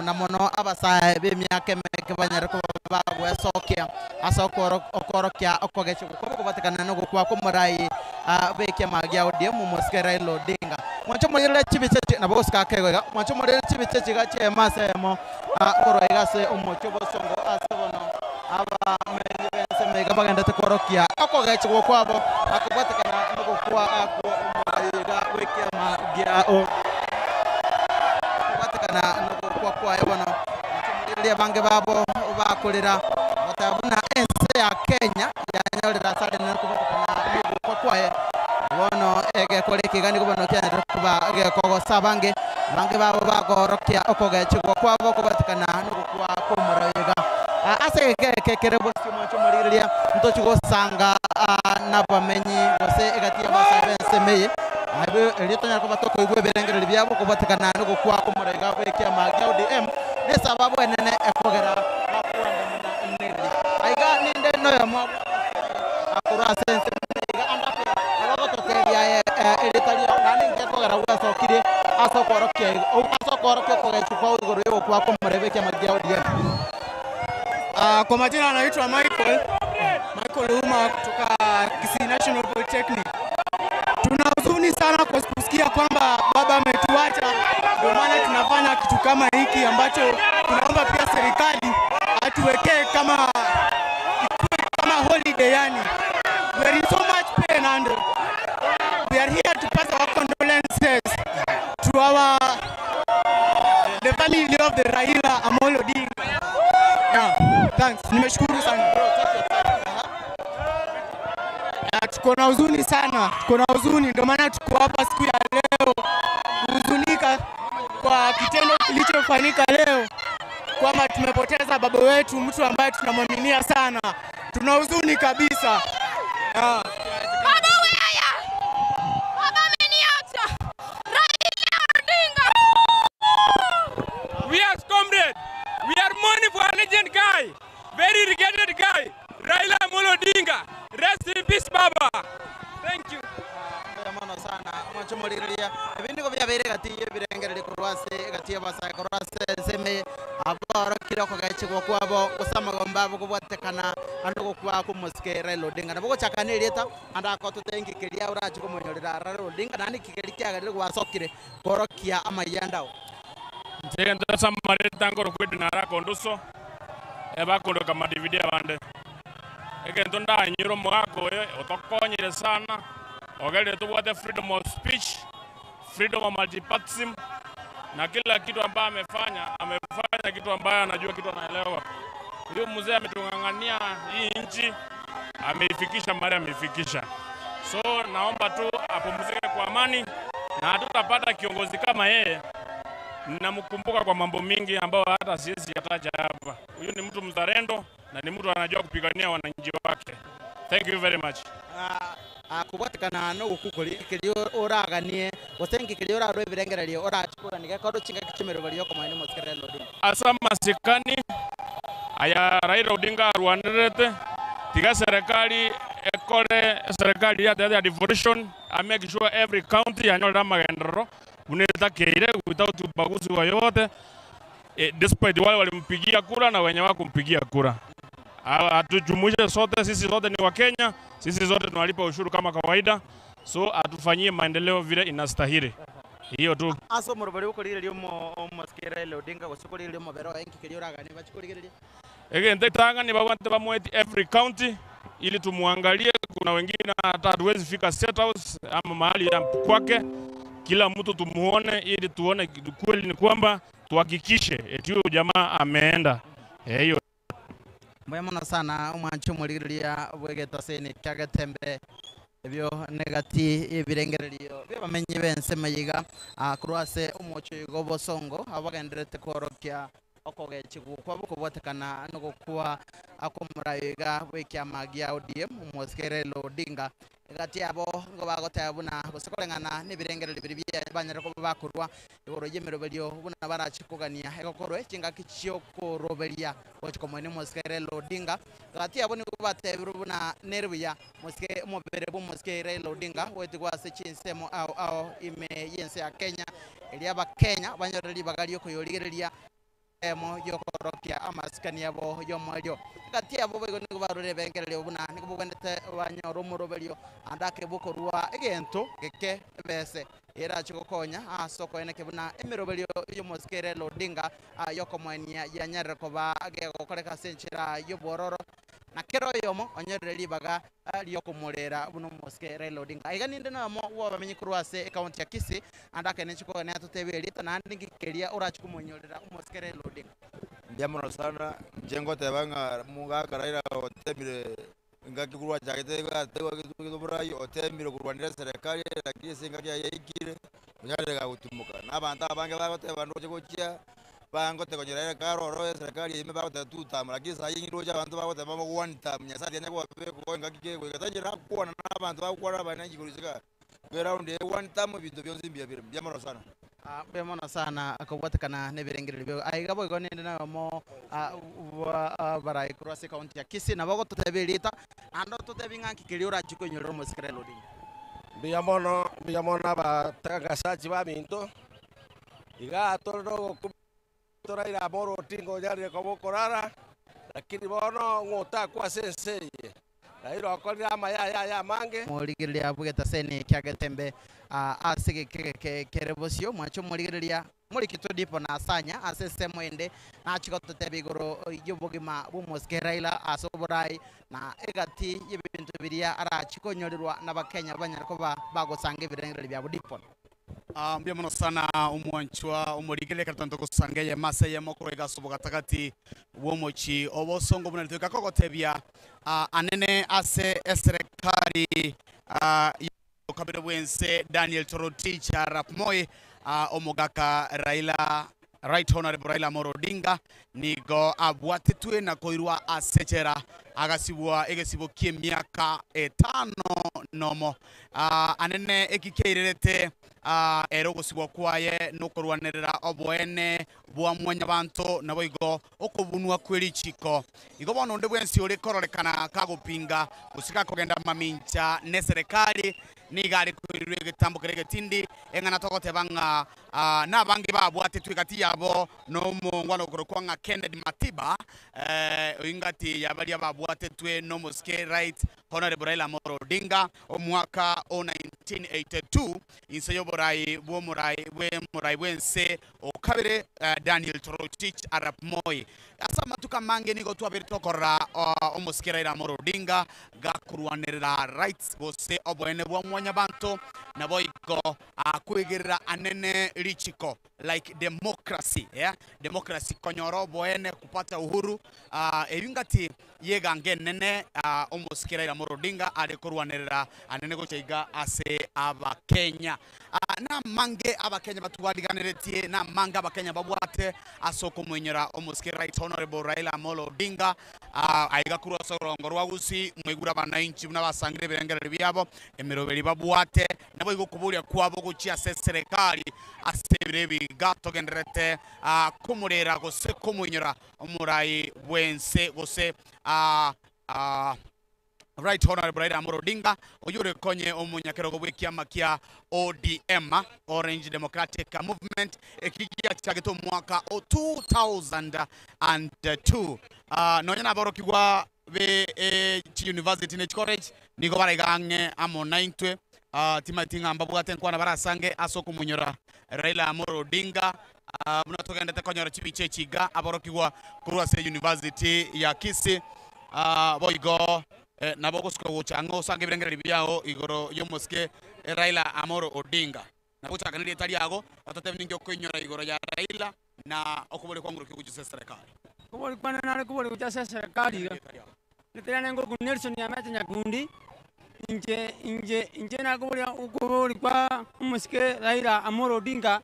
Na mono abasae b'emiaka emeke banyare koba bagwesokia ase okoorokia okogechigwa kwabo kobatekana nogokwa kw'omorai bw'ekiama gia ODM omosike Raila Odinga. Mwanche omorigerere chibicha echi nabo gosika ake igo iga, mwanche omorigerere chibicha echi iga chi'eema ase eyemo korwa iga ase omochie obosongo ase bono abamenyi b'ensemo iga bagendete kworokia okogechigwa kwabo kobwatekana nogokwa kw'omorai iga bw'ekiama gia ODM. Kobwatekana nogokwa kwaye bono, nachomorigereria abange babo bakorera, bagoteba buna ense ya Kenya yanyorire ase arenene kobwatekana nogokwa kwaye. Bono egekora ekiga nigo bono kianyarire koba gekogosa abange, abange babo bakoorokia okogechigwa kwabo kobwatekana nogokwa kw'omoroiga. Ase egeka eke kere bosio mwanche omorigereria, ntochi gosanga nabamenyi gose egati y'abasae b'ensemo eye, Abwo erio tonyare koba tokoigwa ebirengererio biabo kobwatekana nogokwa kw'omoraiga bw'ekiama gia ODM, nesababu enene ekogera bakoandamana nereri. Aiga ninde noyomo bw'abasae korwa ase ense iga ande ake abagototebia aye erieta riao naende inki gekogera gwesokirie ase okoorokia ase okoorokia okogechwa kwao igoro y'ogokwa kw'omorai bw'ekiama gia ODM. Kwa majina anaitwa Michael, Michael Ouma kutoka Kisii National Polytechnic. Tuna huzuni sana kwa kusikia kwamba baba ametuacha, ndio maana tunafanya kitu kama hiki ambacho tunaomba pia serikali atuwekee kama ikuwe kama holiday yani. We are in so much pain and we are here to pass our condolences to our the family of the Raila Amolo Odinga. Yeah, thanks. Nimeshukuru sana. Tuko na huzuni sana, tuko na huzuni, ndio maana tuko hapa siku ya leo kuhuzunika kwa kitendo kilichofanyika leo, kwamba tumepoteza baba wetu, mtu ambaye tunamwaminia sana. Tuna huzuni kabisa. Yeah. Baba weya! Baba ameniacha! Raila Odinga! We are comrade. We are mourning for a legend guy, very regretted guy, Raila Amolo Odinga. Rest in peace, Baba. Thank you. Mbuya mono sana mwanche omorigereria ebi nigo biabeire egati y'ebirengererio korwa ase egati y'abasae korwa ase ensemo eye aborokire okogechigwa kwabo gose amagombo abo kobwatekana ande ogokwa kw'omosike Raila Odinga. Nabo ogochaka na erieta ande akototebia inki keria orache komonyorera Raila Odinga naende inki keria kiagerire gwasokire korokia amayia ande ao. Inche egento ase amareta nkorokwa Edwin Araka Onduso, ebakondoka Madividi abande. Egento ndanyore omogaka oyo otokonyire sana, ogerire tobwate freedom of speech, freedom of multipartyism, na kila kitu ambayo amefanya, amefanya kitu ambayo anajua kitu anaelewa. Huyu mzee ametung'ang'ania hii nchi, ameifikisha mahali ameifikisha. So naomba tu apumzike kwa amani, na hatutapata kiongozi kama yeye. Namkumbuka kwa mambo mingi ambayo hata siwezi yataja hapa. Huyu ni mtu mzalendo na ni mtu anajua kupigania wananchi wake. Thank you very much. Kobwatekana nogokwa keria oraganie gose inki keria orarwe ebirengererio orache kogania gekorwe chingaki chi'emeroberi y'okomoenia omosike Raila Odinga. Ase amasikani aya Raila Odinga arwanererete, tiga serikali ekore eserikali yatete ya devolution, a make sure every county yanyorire amagenderero buna etakeire without ubaguzi yoyote, despite wale walimpigia kura na wenye wakumpigia kura. Atujumuishe sote, sisi sote ni Wakenya, sisi sote tunalipa ushuru kama kawaida, so atufanyie maendeleo vile inastahili. Hiyo tu. Ase omorobori bw'okorigereria omosike Raila Odinga gose okorigereria omobere oye inki keria oraganie bache korigereria? Egento etang'ani babwate bamweti every county ili tumuangalie. Kuna wengine hata hatuwezi fika State House ama mahali ya kwake, kila mtu tumuone ili tuone kweli ni kwamba tuhakikishe eti huyo jamaa ameenda. Hiyo Mbuya mono sana omwanchi omorigereria bw'egetaseni kia Getembe ebio negati ebirengererio biabamenyi b'ensemo iga korwa ase omochie oyo iga obosongo abagenderete kworokia okogechigwa kwabo kobwatekana nogokwa kw'omoraio iga bw'ekiama gia ODM omosike Raila Odinga egati yabo nigo bagoteba buna gose koreng'ana nebirengererio biria bia banyare koba bakorwa igoro y'emeroberio buna barache kogania egokorwe chingaki chiokoroberia gochi komoenia omosike Raila Odinga egati yabo nigo batebirwe buna nere buya mosike omobere bwa omosike Raila Odinga goetigwa ase chinsemo ao ao ime y'ense ya Kenya. Erio Abakenya banyore ribaga ri'okoyorigereria ensemo y'okorokia amasikani abo y'omoerio. Egati yabo boigo nigo barure ebengererio buna nigo bogwenerete banyore omoroberio ande ake bw'okorua egento geke ebese erache gokonya ase okoenekia buna emeroberio y'omosike Raila Odinga y'okomoenia yanyarire koba gegokoreka ase enchera y'obwororo na kera oyomo onyorire ribaga riokomorera buna omosike Raila Odinga. Aiga ninde noyomo bw'abamenyi korwa ase ekaunti ya Kisii, ande akene chikogania atotebie erieta naende ninki keria orache komonyorera omosike Raila Odinga. Mbuya mono sana, inche ngoteba ng'a omogaka Raila otemire engaki korwa achagete iga ategwa gete oborai, otemire korwanera eserekari lakini ase engaki yaye yaikire, onyarire gagotimoka. Na abanto abange bagoteba ndoche gochia. Bangote konyora ere kare ororo eserekari ime bagoteba two term lakini saa hii ndoche abanto bagoteba bo one term Nyasaye tiga koba koa engaki kegoika tari nakwana na abanto bagokwana abananchi korwa isiko aa nigo round eye one term ebinto bionsi mbuya bire mbuya mono sana. Mbuya mono sana kobwatekana nebirengererio biao. Aiga boigo ninde noyomo bwa abarai korwa ase ekaunti ya Kisii nabo ogototebia erieta naende ototebie ng'a nki keria orachie koinyorera omosike Raila Odinga. Mbuya mono, mbuya mono abatangasachi baminto. Igaa tore nogokumia toraire amo orotinga onyarire koba okorara, lakini bono ng'o otakwa ase ense eye? Raila okorire amaya aye aya amange. Morigereria bw'egetaseni kia Getembe ase egeke geke kere bosio, mwanche omorigereria morikitwe dipo na Sanya ase ensemo ende nachie gototebia igoro y'obogima bw'omosike Raila ase oborai na egati y'ebinto biria arachie konyorerwa n'Abakenya banyare koba bagosanga ebirengererio biabo dipo. Mbuya mono sana omwanchwa omorigereria ekero twanto gosanga eyemo ase eyemo korwa iga ase obogatagati bw'omochie obosongo buna ritoika kogotebia anene ase eserekari y'okabere bw'ense Daniel Toroitich arap Moi omogaka Raila Right Honourable Raila Amolo Odinga nigo abwatetwe na koirwa ase echela agasibwa egesibo ki'emiaka etano nomo. Anene eki kiairerete ere ogosibwa kwaye nokorwanerera oboene bwa mwanyabanto naboigo okobunwa kwe richiko. Igo bono onde bwensi ore kororekana kagopinga gose gakogenda mamincha neserekari nigo are koirirwa egetambo keria egetindi, eng'ana togoteba ng'a nabange babwatetwe egati yabo nomongwana okorokwa ng'a Kennedy Matiba, oingati ya baria babwatetwe nomosike Right Honourable Raila Amolo Odinga omwaka o 1982 inse y'oborai bw'omorai bw'omorai bw'ense o kabere Daniel Toroitich arap Moi. Ase amatuko amange nigo twabeire tokorora omosike Raila Amolo Odinga gakorwanerera rights gose oboene bwa mwanyabanto naboigo Kwegerera anene richiko like democracy yeah democracy konyora oboene kupata uhuru eyio ngati yeganga enene omosike Raila Amolo Odinga are korwanerera anene gocha iga ase abakenya. Namange abakenya batwariganeretie namange abakenya babwate ase okomoinyora omosike Right Honourable Raila Amolo Odinga aiga korwa ase orongo rwa Gusii mwaigure abanainchi buna basangire ebirengererio biabo emeroberi babwate Naboigo okoboria kwabo gochia ase eserekari ase ebiro ebiga togendererete komorera gose komoinyora omorai bw'ense gose Right Honourable Raila Amolo Odinga oyio ore konye omonyakerogo bw'ekiama kia ODM, Orange Democratic Movement, eki giachagete omwaka o 2002. Nonya naborokigwa be chiuniversity ne chicollege nigo baraiga ang'e amo naintwe. Timaeti ng'a mbabwate enkwana barasange ase okomonyora Raila Amolo Odinga buna togendete konyora chibicha echi iga aborokigwa korwa ase university ya Kisii. Boigo nabo ogosuka gocha ang'e osange ebirengererio biao igoro y'omosike Raila Amolo Odinga. Nabo ochakane erieta riago ototebie ninki okoinyora igoro ya Raila na okoboria kwa nguru ki gochia ase eserekari. Okoboria kwane nare koboria gochia ase eserekari iga, erieta riane ngoku Nelson Nyamete Nyakundi, inche inche inche nakoboria okoboria kwa omosike Raila Amolo Odinga,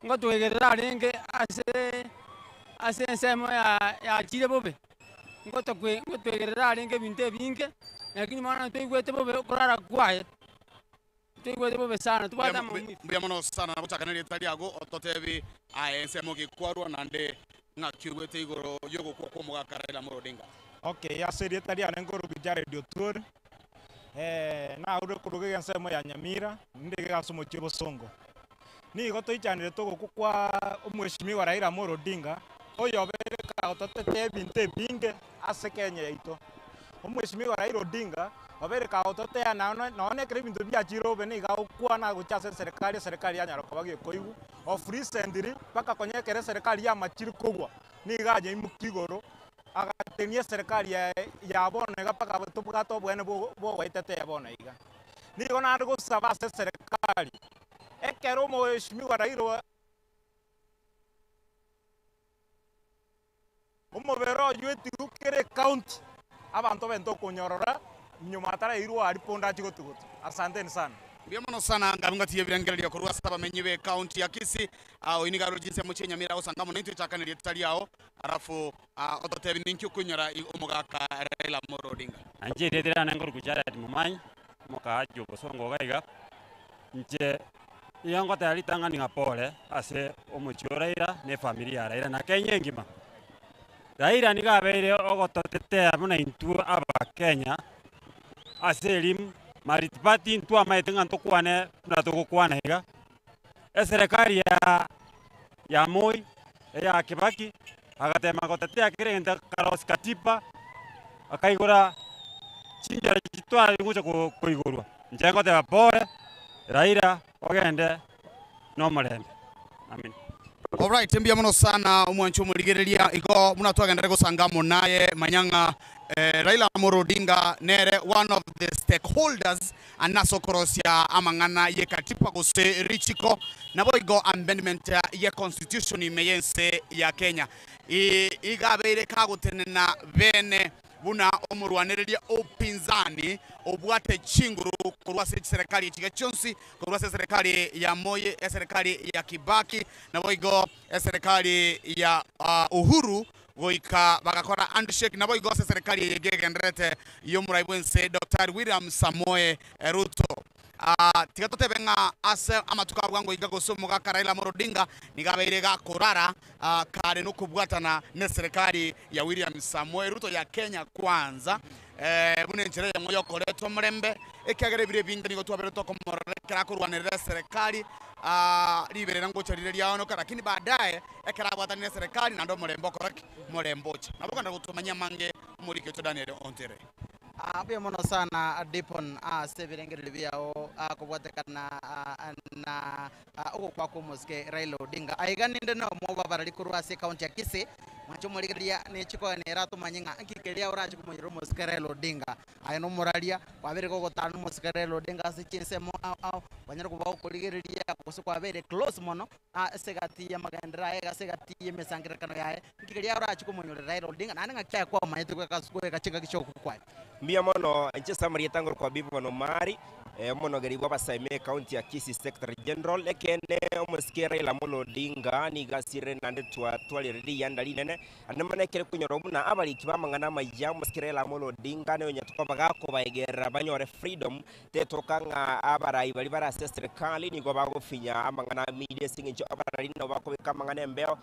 ngotwegerera arenge ase ase ensemo ya yachire bobe, ngotokwe ngotwegerera arenge ebinto ebinge, lakini bono toigwete bobe okorara kwaye. Toigwete bobe sana, tobwate amaumivu. Mbuya mono sana na gochaka nerieta riago ototebi aye ensemo ki kwarwa naende ng'aki oigwete igoro yogokwa kw'omogaka Raila Amolo Odinga. Okay, ase erieta riane nkorokwa Jared Otuor, naurire korwa iga ensemo ya Nyamira, ninde iga ase omochie o Bosongo. Nigo toichanire togokwa kwa Omweshimiwa Raila Amolo Odinga, oyobeire kagototetea ebinto ebinge ase Kenya yaito. Omweshimiwa Raila Odinga obeire kagototea nonye nonye ekero ebinto biachire obe nigo agokwana gochia ase eserekari, eserekari yanyara koba gekoigwa. Of recently, mpaka konya ekero eserekari yamachire kogwa, nigo anyaimokia igoro, agatenia eserekari yaye ya bono iga mpaka tobwate obweene bwo bwogoetetea bono iga. Nigo naende gosaba ase eserekari, ekero omweshimiwa Raila Omobere oyio etigwe kera ecounty, abanto bente okonyorora nyuma atarairwa aria ponde achie gotigotwa. Asanteni sana. Mbuya mono sana ngabe ngatiga ebirengererio korwa ase abamenyi be county ya Kisii. Ah, oyo nigo arure chinsemo chia Nyamira agosanga amo naintwe chakana erieta riao alafu ah, ototebi ninki okoinyora omogaka Raila Amolo Odinga. Inche erieta riane nkorokwa Jared Momanyi, omokaaji o Bosongo iga iga. Inche nigo ngoteba ritang'ani ng'a pore ase omochie o Raila na efamiri ya Raila na Kenya engima. Raila nigo abeire ogototetea buna intwe abakenya ase elimu, multiparty intwe amaete ng'a ntokwane buna togokwana iga, eserekari ya ya Moi, eya Kibaki, agatema gotetea kera egento akarosia katiba, akaigora chinchera chitware gocha koigorwa. Inche ngoteba pore, Raila ogende nomorembe. Amina. Alright, mbuya mono sana omwancho omorigereria igo buna twagenderere gosanga amo naye manya ng'a eh, Raila Amolo Odinga nere one of the stakeholders ande ase okorosia amang'ana ye katiba gose richiko naboigo amendment ye constitution ime y'ense ya Kenya. Iga abeire kagotenena bene buna omorwanereria o upinzani obwate chinguru korwa ase chiserekari echiga chionsi, korwa ase eserekari ya Moi, eserekari ya Kibaki, naboigo eserekari ya Uhuru goika bagakora handshake, naboigo ase eserekari eye egegendererete y'omorai bw'ense Daktari William Samoei Ruto. Tiga totebe ng'a ase amatuko a bwango iga gose omogaka Raila Amolo Odinga nigo abeire gakorara kare nokobwatana neserekari ya William Samoei Ruto ya Kenya Kwanza buna enchera eyemo yokoreta omorembe ekiagera ebiro ebinge nigo twabeire tokomorora ekero akorwanerera eserekari riberera ngocha rire riaonoka lakini baadaye ekero abwatanire eserekari naende omorembe okore ki? Omorembe oche. Nabo okogenda gotomanyia amange omoriki oito Daniel Ontere. Mbuya mono sana Dipon ase ebirengererio biao kobwatekana na ogokwa kw'omosike Raila Odinga. Aiga ninde nomo bw'abarari korwa ase ecounty ya Kisii, mwanche omorigereria ne chikoe nere atomanye ng'a nki keria orache komonyerera omosike Raila Odinga. Aye nomoraria, kwabeire gogotara nomosike Raila Odinga ase chinsemo ao ao, kwanyara koba gokorigereria gose kwabeire close mono ase egati y'amagenderero aye, ase egati y'emesangererekano yaye, nki keria orache komonyorera Raila Odinga, naende ng'aki aye kwamanyete goika goika chingaki chi'ogokwa kwaye. Mbuya mono inche ase amarieta ngorokwa Beavan Omari, omonogeri bw'abasae ekaunti ya Kisii Secretary General. Ekeene omosike Raila Amolo Odinga nigo asirire naende twatwarire riyanda rinene, Naende mono ekere konyora buna abariki b'amang'ana amaya omosike Raila Amolo Odinga nonya tokoba gakobaegerera banyore freedom Tetoka ng'a abarai baria bare ase eserekari nigo bagofinya amang'ana a media ase eng'encho abarari nabo bakobeka amang'ana embeo,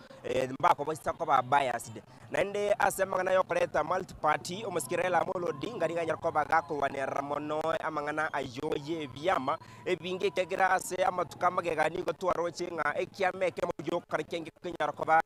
mbakobaisa koba biased. Naende ase amang'ana yokoreta multiparty, omosike Raila Amolo Odinga nigo anyare koba gakorwanerera mono amang'ana ayio y'ebiama ebinge ekiagera ase amatuko amagega nigo twaroche ng'a ekiama ekemo gioka kiange kenyara koba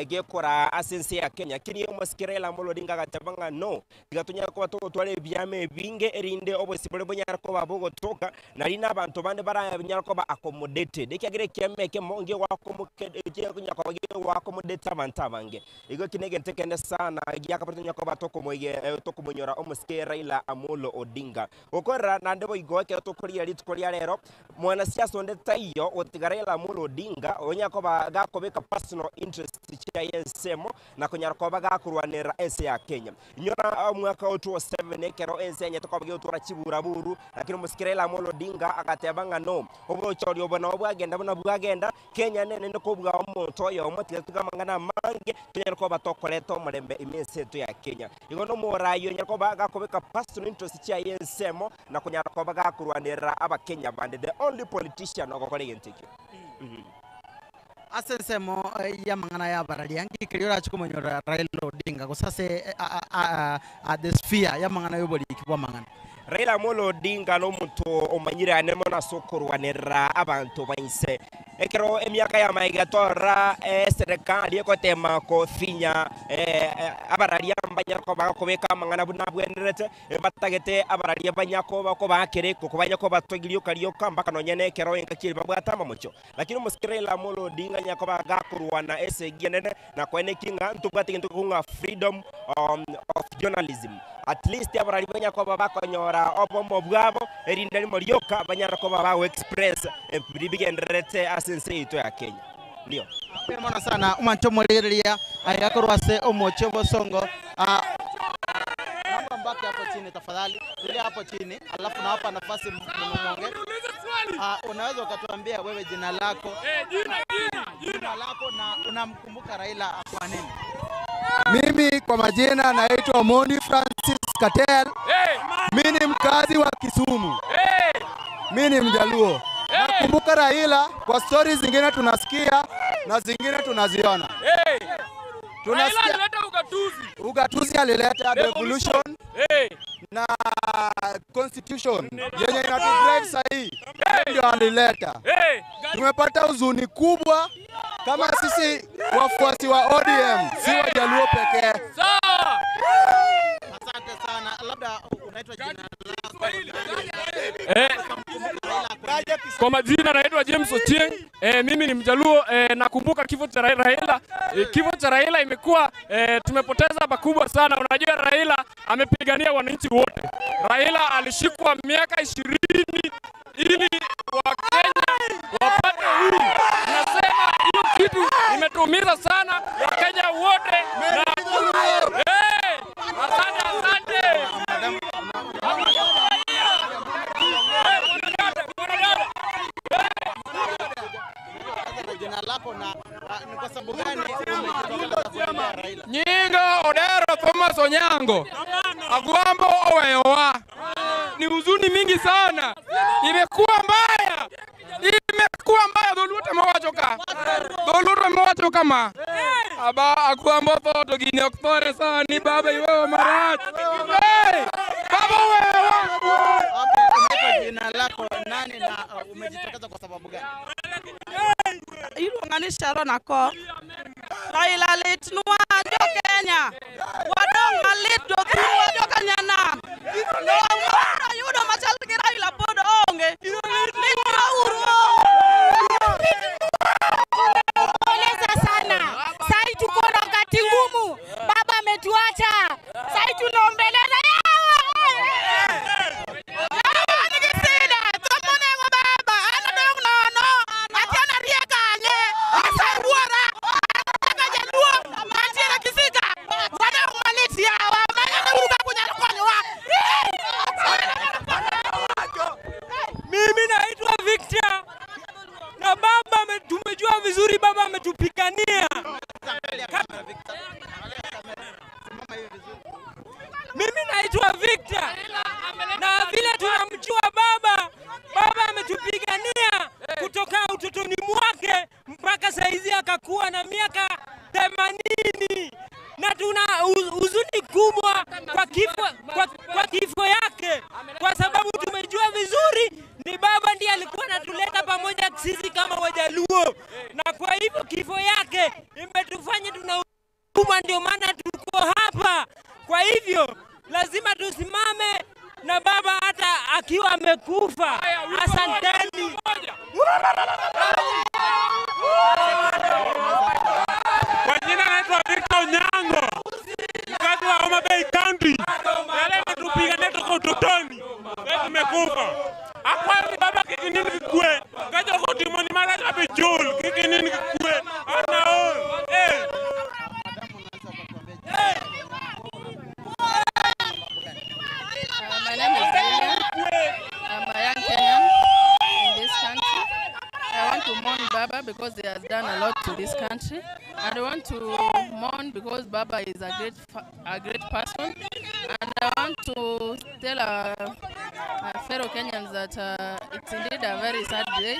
gekoraa ase ense ya Kenya. Lakini omosike Raila Amolo Odinga agateba ng'a no, Tiga tonyare koba togotwara ebiama ebinge, erinde obosibore bonyare koba bogotoka, na riria nabanto bande baranyare koba accommodated, ekiagera ekiama ekemo ngegoakomoke- koba gegoaccommodate abanto abange. Igo eki negento ekende sana giakabere tonyare koba tokomoige tokomonyora omosike Raila Amolo Odinga. Gokorera naende boigo ekero tokorigia rituko ria rero, mwanasiasa onde taiyo gotiga Raila Amolo Odinga onyare koba gakobeka personal interest chiaye ensemo, na konyara koba gakorwanerera ense ya Kenya. Inyora omwaka o 2007 ekero ense yanyete koba gegotwara chiburaburu, lakini omosike Raila Amolo Odinga agateba ng'a no, obochori obo nabo bwagenda buna bwagenda, Kenya nenene kobua omonto oyomo, tiga totige amang'ana amange, tonyare koba tokoreta omorembe ime ense yaito ya Kenya. Igo nomoraai onyare koba gakobeka personal interest chiaye ensemo na konyara koba gakorwanerera abakenya bande, the only politician ogokora egento ekio. Ase ensemo y'amang'ana y'abararia, nki keria orache komonyorera Raila Odinga gose ase the sphere y'amang'ana y'oboriki bw'amang'ana? Raila Amolo Odinga nomonto omanyire ane mono ase okorwanerera abanto ba inse. Ekero emiaka ya magega torora eserekari egotema kofinya abararia mbanyare koba bakobeka amang'ana buna abwenerete, batagete abararia banya koba kobaakera ekoko banya kobatogia rioka rioka mpaka nonya nekero engaki eria babwate amamocho. Lakini omosike Raila Amolo Odinga anya koba gakorwana esegi enene na koenekia ng'a ntobwate egento gekong'u ng'a freedom of journalism. At least abarari banya koba bakonyora obomo bwabo erinde rimo rioka banyare koba bago express biria bigendererete ase ense yaito ya Kenya. Ndio. Mbuya mono sana omwanche omorigereria aiga korwa ase omochie obosongo. Ah, naomba mbaki hapo chini tafadhali, tulia hapo chini alafu nawapa nafasi muongee. Ah, unaweza ukatuambia wewe jina lako, jina lako na unamkumbuka Raila kwa nini? Mimi kwa majina naitwa Moni Francis Katel. Mimi ni mkazi wa Kisumu. Mimi ni Mjaluo. Nakumbuka Raila kwa stori zingine tunasikia na zingine tunaziona. Tunasikia alileta ugatuzi. Ugatuzi alileta devolution na constitution yenye inatudrive sahii ndio alileta. Tumepata huzuni kubwa kama sisi wafuasi wa ODM, si Wajaluo pekee. Asante sana. Labda unaitwa jina lako. Kwa majina naitwa James Ochieng. Mimi ni Mjaluo. Nakumbuka kifo cha Raila. Kifo cha Raila imekuwa tumepoteza pakubwa sana. Unajua Raila amepigania wananchi wote. Raila alishikwa miaka 20 ili Wakenya wapate uhuru. Nasema hiyo kitu imetuumiza sana Wakenya wote na asante, asante. Jina lako na ni kwa sababu gani umejitokeza kuombea Raila? Nyinga Odero Thomas Onyango Agwambo oweyowa. Ni huzuni mingi sana, imekuwa mbaya, imekuwa mbaya. Dholuo temo wacho ka, dholuo temo wacho kama aba Agwambo tho to gini ok thore sani baba iwewa marach. Hey, baba oweyowa. Okay, unaitwa jina lako nani na umejitokeza kwa sababu gani? Iluonga ni Sharon Akor. Raila litnwa jo Kenya. Wadong' malit jothurwa jo Kenya nam. Dong' wayudo machal gi Raila pod onge. Litnwa uru. Tunaomboleza sana. Sai tuko na wakati ngumu, baba ametuacha. Sai tunaombeleza Mimi naitwa Victor na baba, tumejua vizuri baba ametupigania. Mimi naitwa Victor na vile tunamjua baba, baba ametupigania kutoka utotoni mwake mpaka saizi akakuwa na miaka 80 na tuna huzuni kubwa kwa kifo yake, kwa sababu tumejua vizuri ni baba ndiye alikuwa anatuleta pamoja sisi kama Wajaluo, na kwa hivyo kifo yake imetufanya tuna kubwa, ndio maana tuko hapa. Kwa hivyo lazima tusimame na baba hata akiwa amekufa. Asanteni. Kwa jina naitwa Victor Onyango, mkazi wa Homa Bay County. Yale ametupigania toka utotoni, sasa tumekufa. Akwani baba kik inind gi kwe, ka jogo otimoni marach abichul, kik inind gi kwe, an aol. Eh. My name is Lilian. I'm a young Kenyan in this country. I want to mourn Baba because he has done a lot to this country. And I want to mourn because Baba is a great person. And I want to tell our fellow Kenyans that it's indeed a very sad day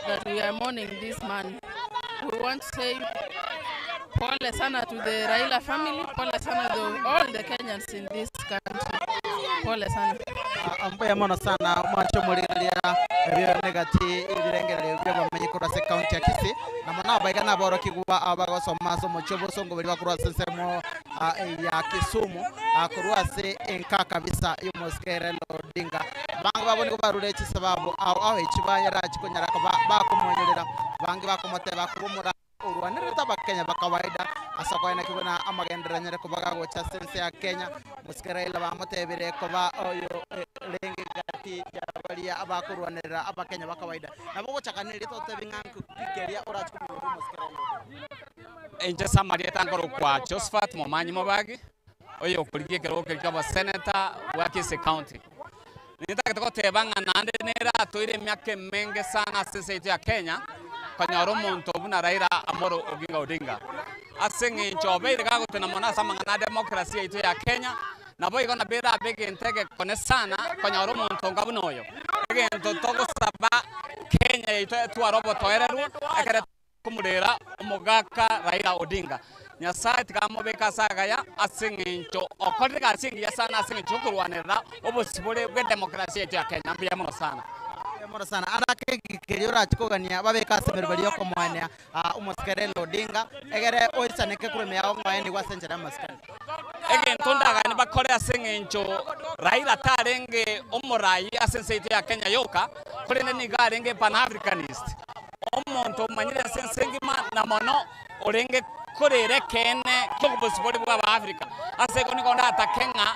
that we are mourning this man. We want to say pole sana to the Raila family, pole sana to all the Kenyans in this country. Pole sana. Mbuya mono sana mwanche omorigereria ebio negati ebirengererio bi'abamenyi korwa ase ekaunti ya Kisii na mono abaiga naborokigwa abagosoma ase omochie obosongo baria bakorwa ase ensemo ya Kisumu korwa ase enka kabisa y'omosike Raila Odinga. Abange babo nigo barure chisababu ao ao echi barachi konyara koba bakomoenyerera abange bakomoteba koba omora Orwanererete Abakenya ba kawaida ase okoenekigwa buna amagenderero anyare koba gagocha ase ense ya Kenya. Omosike Raila bamotebire koba oyo orenge gati ya baria abakorwanerera Abakenya ba kawaida. Nabo ogochakaniria totebi ng'a nki keria orache komoinyora omosike Raila Odinga. Inche ase amarieta nkorokwa Josphat Momanyi Mobagi, oyokorigia ekerogo keria kia oboseneta bwa Kisii County. Nintagete goteba ng'a naende nere atoire emiaka emenge sana ase ense yaito ya Kenya, konyora omonto buna Raila Amolo Oginga Odinga. Ase eng'encho obeire gagotena mono ase amang'ana a democracy yaito ya Kenya, naboigo nabo erabe egento egekone sana konyora omonto onga buna oyo. Egento togosaba Kenya yaito etware obotoereru ekere. Komorera omogaka Raila Odinga. Nyasae tiga amobeke ase agaya ase eng'encho okorire egasi engiya sana ase eng'encho yokorwanerera obosibore bwe democracy yaito ya Kenya. Mbuya mono sana. Mbuya mono sana. Ande ake keria orache kogania babeke ase emeroberi yokomoenia omosike Raila Odinga egere oisaneke korwa ime yao ng'a oenigwe ase enchera y'amasikani. Egento ndaganie bakore ase eng'encho Raila tarenge omorai ase ense yaito ya Kenya yoka, korende nigo arenge Pan-Africanist. Omonto omanyire ase ense engima na mono orenge korera ekeene ki'obosibore bw'Abaafrika. Ase igo nigo ndatake ng'a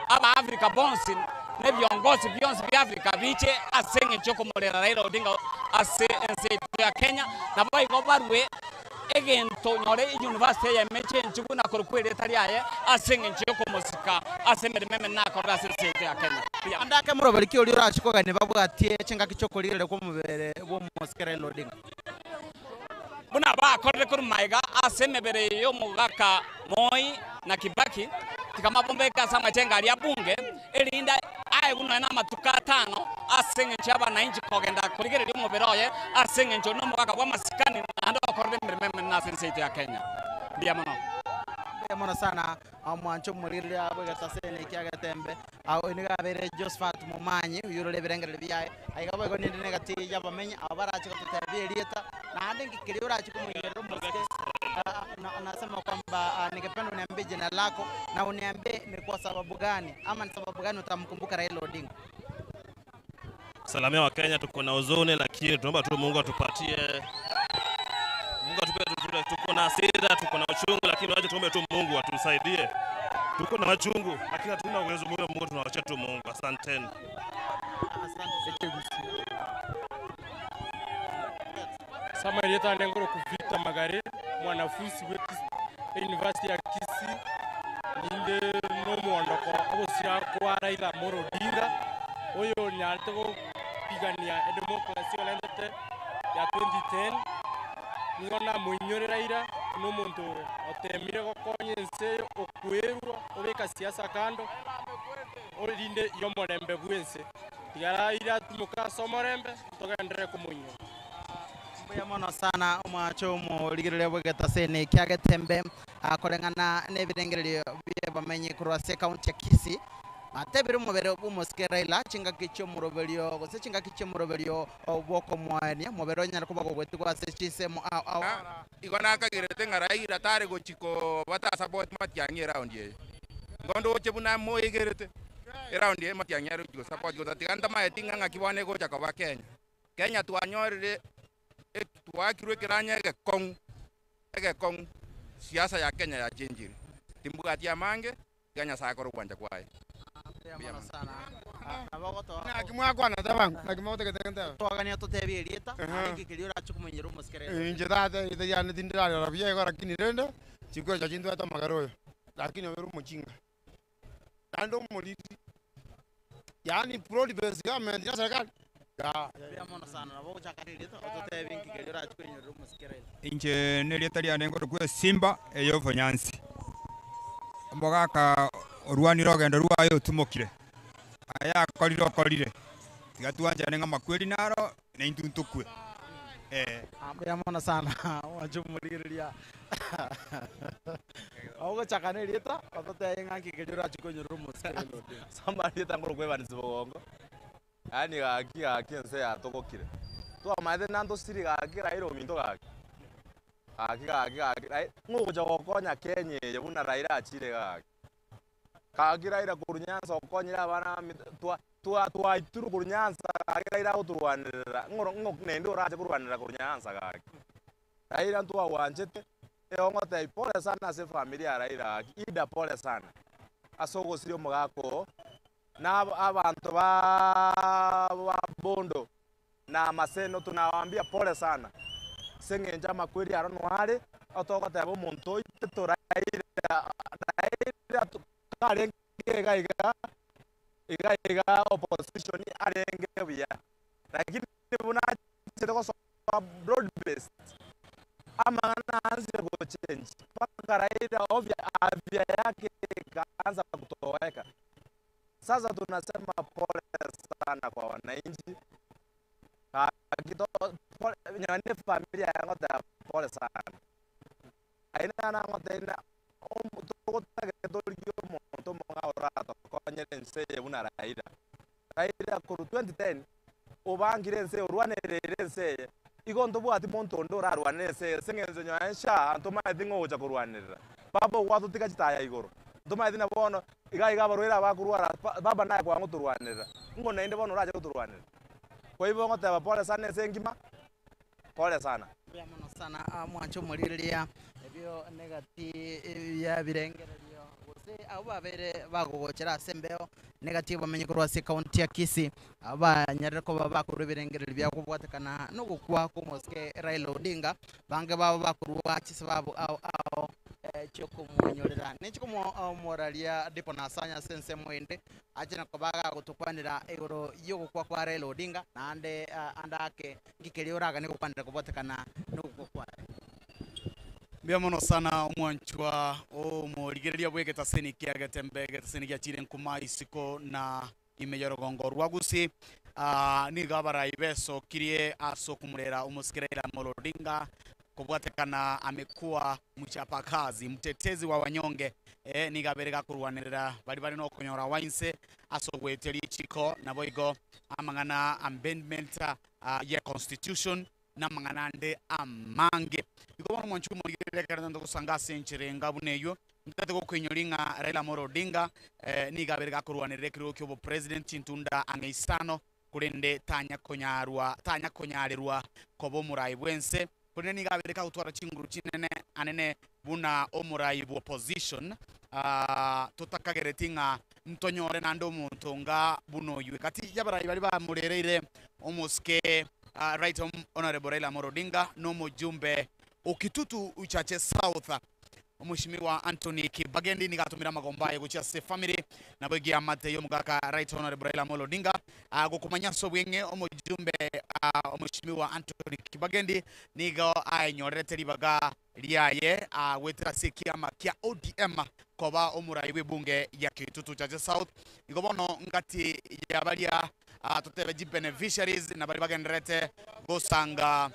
Abaafrika bonsi na ebiongosi bionsi bi'Afrika biche ase engencho y'okomorera Raila Odinga ase ense yaito ya Kenya, naboigo barue egento nyore eyunivasiti eyemo echenchigwe na korokwa erieta riaye ase engencho y'okomosika ase emeremo emenene akorire ase ense yaito ya Kenya. Mbuya. Ande ake moroberi ki oria orache kogania babwatie chingaki chi'okorigereria kw'omobere bw'omosike Raila Odinga? Buna bakorire korwa magega ase emebere y'omogaka Moi na Kibaki, tiga mabombeke ase amachengo aria bunge, erinde aegwe nonya namatuko atano ase engencho y'abanainchi kogenda korigereria omobere oye, ase engencho nomogaka bw'amasikani naende okorire emeremo emenene ase ense yaito ya Kenya. Mbuya mono. Mbuya mono sana omwancho omorigereria bw'egetaseni ekia Getembe. Oyo nigo abeire Josephat Momanyi, oyio orore ebirengererio biaye. Aiga boigo ninde negati y'abamenyi aba barache gototebia erieta, naende inki keria orache komoinyorera omosike. Nasema kwamba ningependa uniambie jina lako na uniambie ni kwa sababu gani ama ni sababu gani utamkumbuka Raila Odinga. Salamia wa Kenya, tuko na huzuni, lakini tunaomba tu Mungu atupatie, Mungu atupe, tuko na hasira, tuko na uchungu, lakini wacha tuombe tu Mungu atusaidie. Tuko na machungu, lakini hatuna uwezo. Mungu, Mungu tunawachia tu Mungu. Asanteni. Samuel Yetande Ngoro ku Victor Magare mwanafunzi bwe University ya Kisii ninde n'omwondoko ogosira kwa Raila Amolo Odinga oyo onyarete gopigania edemocracy orentete ya 2010 nigo namoinyore Raila buna omonto otemire gokonya ense eye okwerwa obeka siasa kando orinde y'omorembe bwense tiga Raila atimoke ase omorembe togenderere komoinyora. Mbuya mono sana omwacho omorigereria bw'egetaseni kia Getembe koreng'ana nebirengererio bi'abamenyi korwa ase ekaunti ya Kisii. Batebire omobere bw'omosike Raila chingaki chi'omoroberio gose chingaki chi'omoroberio bw'okomoenia omobere onyare koba gogoetigwa ase chinsemo ao ao. Igo nakagerete ng'a Raila tare gochia koba tasapoti Matiang'i eraundi eye. Igo ndoche buna moegerete eraundi eye Matiang'i are gochia gosapoti gotatiga ntamaeti ng'a ng'aki bono egocha koba Kenya. Kenya twanyorire twaakirwe ekeranya egekong'u egekong'u siasa ya Kenya yachenchire. Timbwati amange tiga Nyasaye akore ogwancha kwaye. Mbuya mono sana. Naki mwakwana teba naki mogotagete ntebe. Twagania totebie erieta, naende inki keria orache komonyera omosike Raila? Inche tata erieta riane tindirarora buya igo lakini rende chikwecha chintwete omogere oyo lakini obeire omochinga naende omoriri yaani broad based government ya serikali yaya. Mbuya mono sana, nabo ogochaka erieta ototebie inki keria orache koinyorera omosike Raila. Inche nerieta riane nkorokwa Esimba ey'obonyansi. Omogaka orwanire orogendo rwaye otumokire, aya akorire okorire, tiga twanchane ng'a amakweri naro na intwe ntokwe, eh. Mbuya mono sana mwanche omorigereria. Ogochaka na erieta, ototebie ng'a nki keria orache koinyorera omosike Raila Odinga. Soma erieta ngoro Evans Bogonko, yaani gaki gaki ense yatogokire. Twamaete nantosiri gaki Raila ominto gaki, gaki gaki gaki Rai ng'o ogocha gokonya Kenya eye buna Raila achire gaki. Gaki Raila korwa Nyanza okonyire abana bamito twa twa twaitirwe korwa Nyanza gaki Raila agotorwanerera ng'o ng'o naende orache korwanerera korwa Nyanza gaki. Raila ntwagwanchete, Ego ngotebia pole sana ase efamiri ya Raila gaki, Ida pole sana ase ogosiria omogaka oo, na abanto ba Bondo na Maseno tunawaambia pole sana ase eng'encho amakweri aro noyo are, otogoteba omonto oitete Raila, Raila tarenge iga iga, iga iga opposition arenge buya, lakini buna achete gosoa broad based, amang'ana aansire gochenji mpaka Raila ovya afya yake ikaanza kutoweka. Sasa tunasema pole sana kwa wananchi, gaki to pole nonye na efamilia yaye ngoteba pole sana. Aye nana ngotebia ng'a omo togotagete torigie omonto omong'ao oratokonyere ense eye buna Raila. Raila korwa 2010 obangire ense eye, orwanereire ense eye, igo ntobwati monto onde orarwanere ense eye ase eng'encho nonye SHA ntomaeti ng'a ogocha korwanerera. Baba ogwatotiga chitaya igoro, ntomaeti na bono iga iga abarwaire aba bakorwara baba naye kwang'a gotorwanerera, ng'o naende bono orache gotorwanerera? Kwa hivyo ngoteba pole sana ense engima, pole sana. Mbuya mono sana mwanche omorigereria ebio negati ya ebirengererio gose abwo babeire bagogochera ase embeo negati y'obomenyi korwa ase ekaunti ya Kisii abwo banyarire koba bakorwa ebirengererio bia kobwatekana na ogokwa kw'omosike Raila Odinga bange babo bakorwa chisababu ao ao chiokomoinyorera. Ninche komoraria Dipo Nasanya ase ensemo ende ache na koba agagotokwanera igoro y'ogokwa kwa Raila Odinga naende ande ake Nki keria oraganie gokwanera kobwatekana nogokwa kwaye? Mbuya mono sana omwanchwa omorigereria bw'egetaseni kia Getembe, egetaseni giachire nkuma isiko na ime y'orogongo rwa Gusii. Ah, nigo abarai besokirie ase okomorera omosike Raila Amolo Odinga kobwatekana amekuwa mchapakazi, mtetezi wa wanyonge. Eh, nigo abere gakorwanerera bari bare nokonyora wainse ase ogoetia richiko naboigo amang'ana amendment ye constitution na amang'ana ande amange. Igo bono mwanche komorigereria ekero togenda gosanga ase enchera enga buna eyio, ntagete gokoinyoria ng'a Raila Amolo Odinga nigo abere gakorwanerera ekerogo kia obopresident chintunda ang'e isano, korende tanya konyarwa tanya konyarerwa koba omorai bw'ense, korende nigo abere kagotwara chinguru chinene anene buna omorai bw'opposition totakagereti ng'a ntonyore naende omonto onga buna oyio. Egati y'abarai baria bamorereire omosike Right Honourable Raila Amolo Odinga na omojumbe o Kitutu Chache South Omweshimiwa Anthony Kibagendi nigo atomire amagombo aye gochia ase efamiri nabo egiamate y'omogaka Right Honourable Raila Amolo Odinga gokomanya ase obweng'e omojumbe Omweshimiwa Anthony Kibagendi nigo aenyorerete ribaga riaye goetera ase ekiama kia ODM koba omorai bw'ebunge ya Kitutu Chache South. Igo bono ngati ya baria totebe chibeneficiaries na baria bagendererete gosanga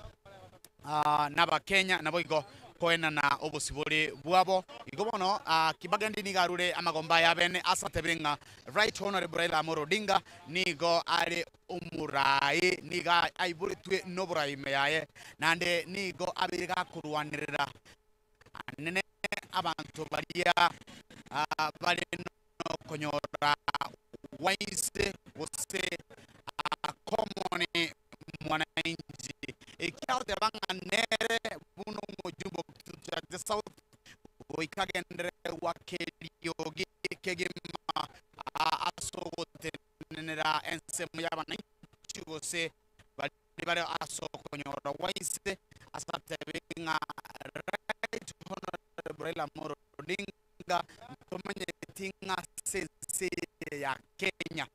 n'Abakenya naboigo koenana obosibore bwabo. Igo bono Kibagendi nigo arure amagomba aye abene ase atebire ng'a Right Honourable Raila Amolo Odinga nigo are omorai, nigo aiboretwe noborai ime yaye, naende nigo abeire gakorwanerera anene abanto baria bare nokonyora gwainse gose common mwananchi, ekiagoteba ng'a nere buna omojumbe o Kitutu Chache South goika agenderere goaka eriogi kegima ase ogotenenera ensemo y'abananchi gose baria bare ase okonyora gwa inse ase atebe ng'a Right Honourable Raila Amolo Odinga ntomanyeti ng'a ase ense eye ya Kenya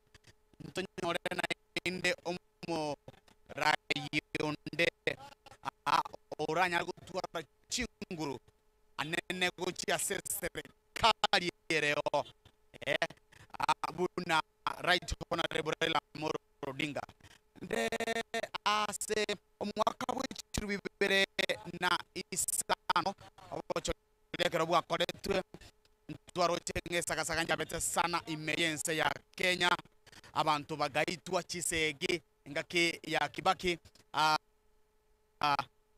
ntonyore naende omorai onde oranyare gotwara chinguru anene gochia ase eserekari ereo buna Right Honourable Raila Amolo Odinga. Nde ase omwaka bwe 2005 ogochoria. ekero bwakoretwe ntwaroche ng'a esagasaga nchabete sana ime y'ense ya Kenya, abanto bagaitwa chisegi engaki ya Kibaki ah,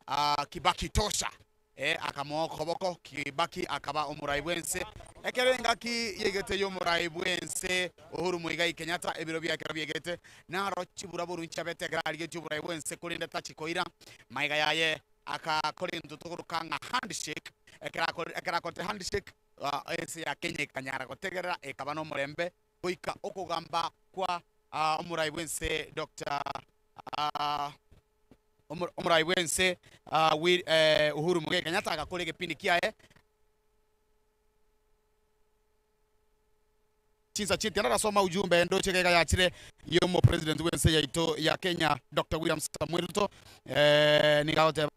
ah, Kibaki tosha eh, akamoa okoboko Kibaki akaba omorai bw'ense. Ekero engaki yaigete y'omorai bw'ense Uhuru Muigai Kenyatta ebiro bia ekero biaigete naro chiburaboru nchabete ekero arigetie oborai bw'ense korende tachikoira maiga yaye akakora egento tokoroka ng'a handshake ekero akore ekero akorete handshake ah, ense ya Kenya ekanyara gotegerera ekaba nomorembe goika okogamba kwa ah, omorai bw'ense Doctor ah, omo- omorai bw'ense ah, Will, eh, Uhuru Muigai Kenyatta agakora egepindi kiaye Chinsa chitiana rasoma ujumbe ndoche gega yachire yomo president bwense yaito ya Kenya Dr. William Samuel Ruto eh, niga agoteba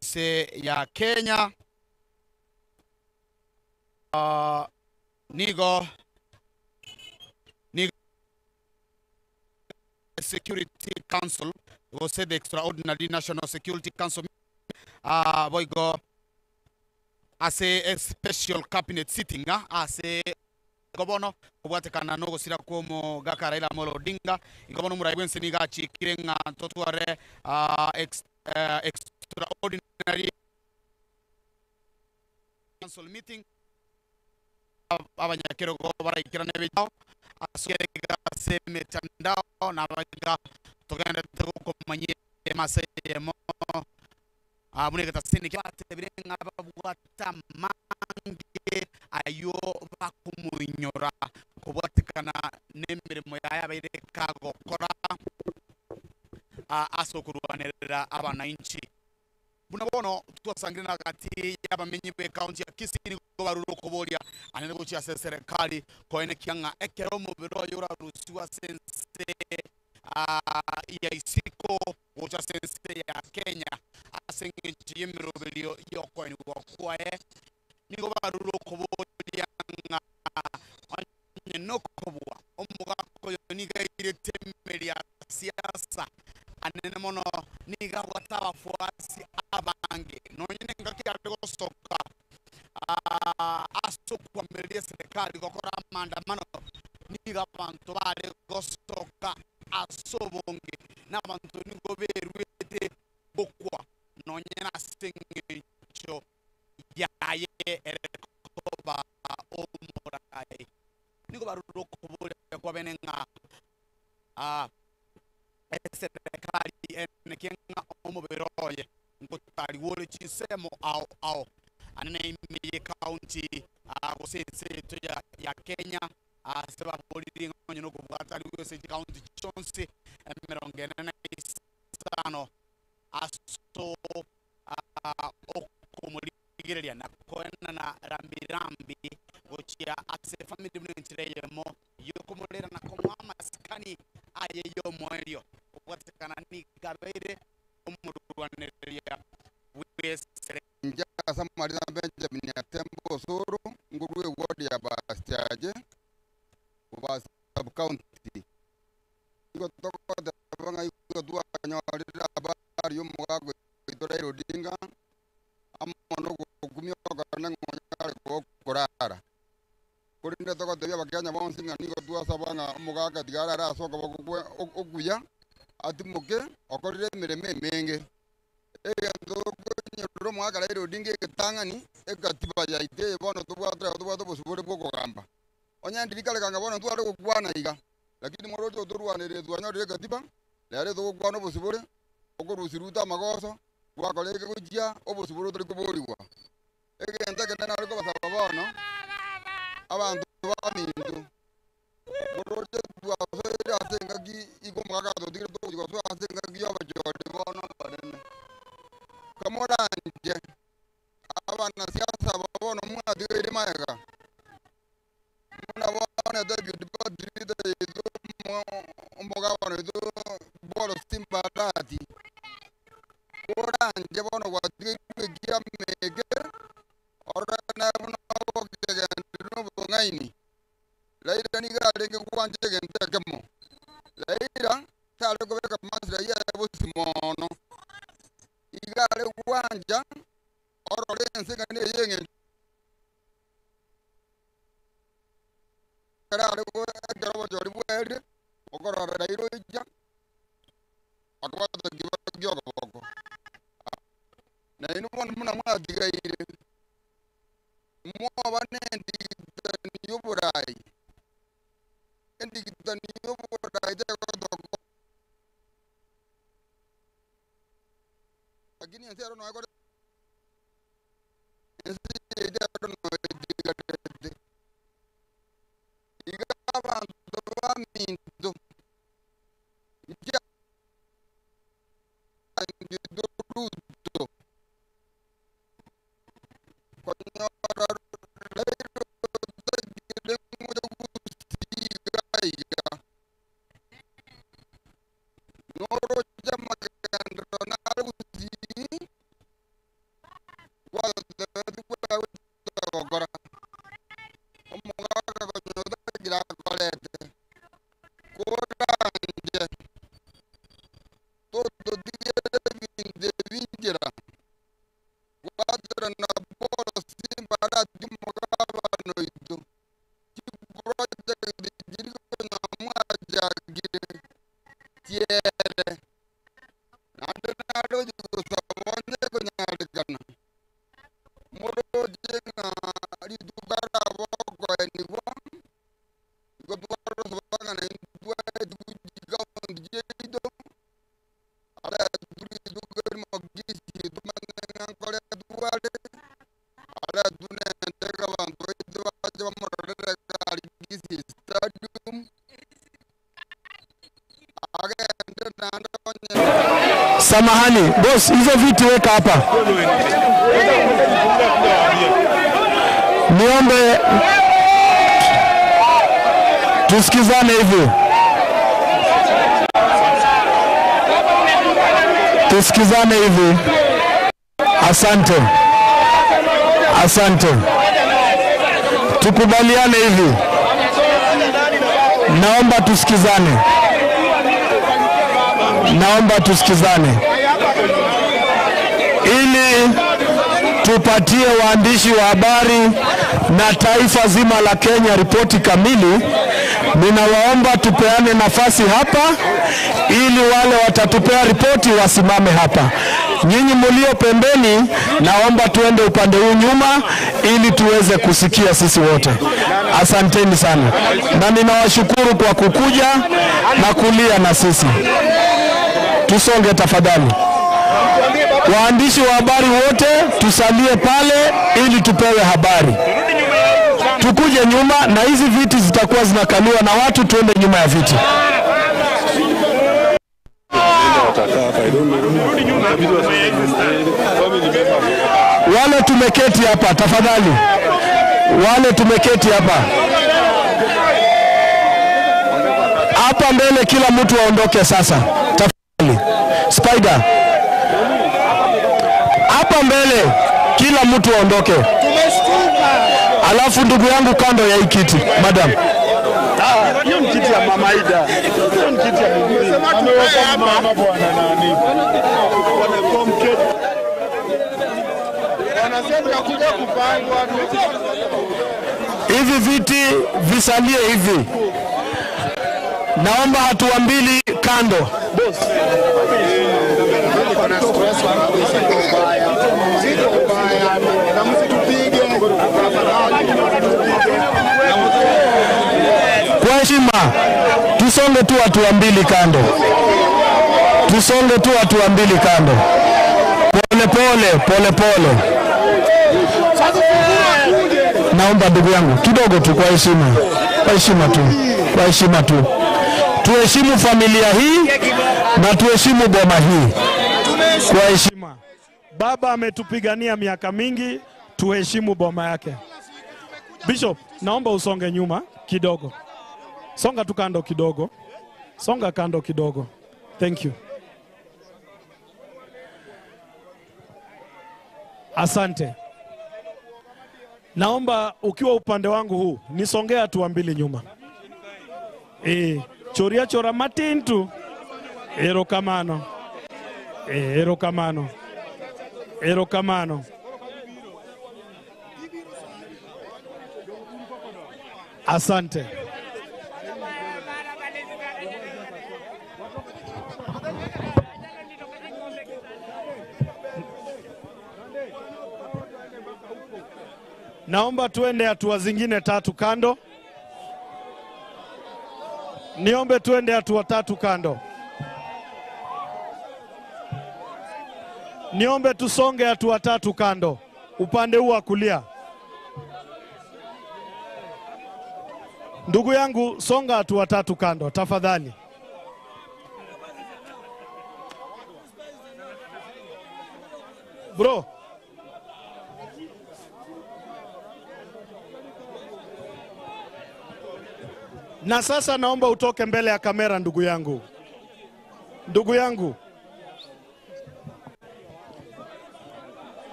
ense ya Kenya uh, nigo nigo Security Council gose the Extraordinary National Security Council uh, boigo ase especial cabinet sitting ase igo bono kobwatekana nogosira kw'omogaka Raila Amolo Odinga. Igo bono omorai bwense nigo achikire ng'a totware extraordinary council meeting abanyakerogo baraikerane ebichao ase ase emetandao na abaiga togenderete gokomanyia emasa eyemo. Buna egetasini kiabatebire ng'a babwate amange ayio bakomoinyora kobwatekana nemeremo yaye abeire kagokora ase okorwanerera abanainchi. Buna bono twasangire na gati y'abamenyi b'ecounty ya Kisii nigo barure okoboria anene gochia ase eserekari koenekia ng'a ekero omobere oye orarusiwe ase ense ya isiko gocha ase ense ya Kenya ase engencho y'emeroberio y'okoenigwa kwaye, nigo barure okoboria ng'a onye nokobua omogaka oyo nigo airete emeri ya siasa anene mono, nigo abwate abafuasi abange, nonye nengaki are gosoka ase okoamereria eserekari gokora amaandamano, nigo abanto bare gosoka ase obonge, na abanto nigo beruete gokwa nonye nase engencho yaye ere koba omoraai. Nigo barure okoboria kwabene ng'a eserekari enekie ng'a omobere oye ngotarigwe ore chinsemo ao ao anene ime y'ecounty gose ense yaito ya Kenya ase baboririe ng'a onye nokobwatarigwe ase chicounty chionsi emerongo ene na isano ase okomorigereria na koenana rambi rambi gochia ase efamiri buna enchera eyemo y'okomorera na komoa amasikani aye y'omoerio kobwatekana nigo abeire omorwanereria bw'esere. Inche ase amarieta a Benjamin Atembo Osoro, nkorwa eward ya Bastiaje, Bobasi Sub-county. Nigo togoteba ng'a igo twanyorire habari y'omogaka oito Raila Odinga, amo nogokumia okonene ng'a onyare gokorara. Korende togotebia Abakenya bonsi ng'a nigo twasaba ng'a omogaka tiga arare ase okoboko kwe okuya, atimoke, okorire emeremo emenge. Egento tokonyorera omogaka Raila Odinga egetang'ani, ekatiba yaito eye bono tobwate iga tobwate obosibore bwa okogamba. Onye ndiri kare kanga bono ntware gokwana iga, lakini moroche otorwanerere twanyorire ekatiba, rero togokwana obosibore, okorusia Ruto amagoso, gwakora eke gochia obosibore otori koborigwa. Egento ekenene nare kobasaba bono, abanto baminto, moroche twasoire ase engaki igo omogaka atotigire togochia gosoa ase engaki y'obochori bono obonene. Kamoranche abanasiasa aba bono mwatigaire magega, buna bono eDeputy Party Leader yaito omogabana oito Paul Simba Arati, koranche bono gwatigairwe ekiama eke, orore naye buna ogokegendereria na obong'aini. Raila nigo arenge gwancha egento ekemo, Raila tare kobeka maslahi aye bosio mono, iga are gwancha. Orore ense ng'a neye eng'encho ekero are ekero obochori bwaerire, okorora Raila oicha, akabwata Kibaki okoboko. Nainwe bono buna mwatigaire, moba nendigitani y'oboraai, endigitani y'oboraai tegotoka. Lakini ense ero noyo ekore ense yaito ero noyo etigarete. Iga abanto baminto, inche Ruto, konyora Raila otagire ngocha gusii iga iga, noroche amagenderero nare gusii, gwatotebetigwe gocha gokora, omogaka konya otagire akorete, koranche. Tototigere ebinto ebi nchera, gwaterana Paul Simba arati omogabana oito, chiproject chiri konya mwachakire chiere, naende nare gochia gosaba onye ekonyarekana, moroche ng'a rituko arabe okoenigwa, Igo twarosaba ng'a naintwe tiguchi county chiaito, are rituko erimo Kisii tomanye ng'a nkore tware, are tunende abanto baito bache bamororere egari Kisii stadium, agende naende onye. Samahani boss, hizo viti weka hapa. Niombe tusikizane hivi, tusikizane hivi. Asante, asante. Tukubaliane hivi, naomba tusikizane, naomba tusikizane ili tupatie waandishi wa habari na taifa zima la Kenya ripoti kamili. Ninawaomba tupeane nafasi hapa ili wale watatupea ripoti wasimame hapa. Nyinyi mlio pembeni, naomba tuende upande huu nyuma ili tuweze kusikia sisi wote. Asanteni sana, na ninawashukuru kwa kukuja na kulia na sisi. Tusonge tafadhali. Waandishi wa habari wote tusalie pale ili tupewe habari. Tukuje nyuma na hizi viti zitakuwa zinakaliwa na watu, tuende nyuma ya viti. Wale tumeketi hapa tafadhali, wale tumeketi hapa hapa mbele, kila mtu aondoke sasa tafadhali. Spider hapa mbele, kila mtu aondoke. Alafu ndugu yangu kando ya hii kiti, madam. Hiyo ni kiti ya Mama Ida. Hiyo ni kiti ya bibi. Ameweka mama bwana nani? Wanasema kuja kupangwa. Hivi viti visalie hivi. Naomba hatua mbili kando. Kwa heshima, tusonge tu hatua mbili kando, tusonge tu hatua mbili kando, pole pole pole pole. Naomba ndugu yangu kidogo tu, kwa heshima, kwa heshima tu, kwa heshima tu, tuheshimu familia hii na tuheshimu boma hii kwa heshima. Baba ametupigania miaka mingi, tuheshimu boma yake. Bishop, naomba usonge nyuma kidogo, songa tu kando kidogo, songa kando kidogo. Thank you. Asante. Naomba ukiwa upande wangu huu nisongee hatua mbili nyuma. E, choria chora matin tu. Erokamano. E, erokamano. Erokamano. Asante. Naomba tuende hatua zingine tatu kando. Niombe tuende hatua tatu kando. Niombe tusonge hatua tatu kando, upande huu wa kulia. Ndugu yangu, songa hatua tatu kando tafadhali. Bro, na sasa naomba utoke mbele ya kamera, ndugu yangu, ndugu yangu,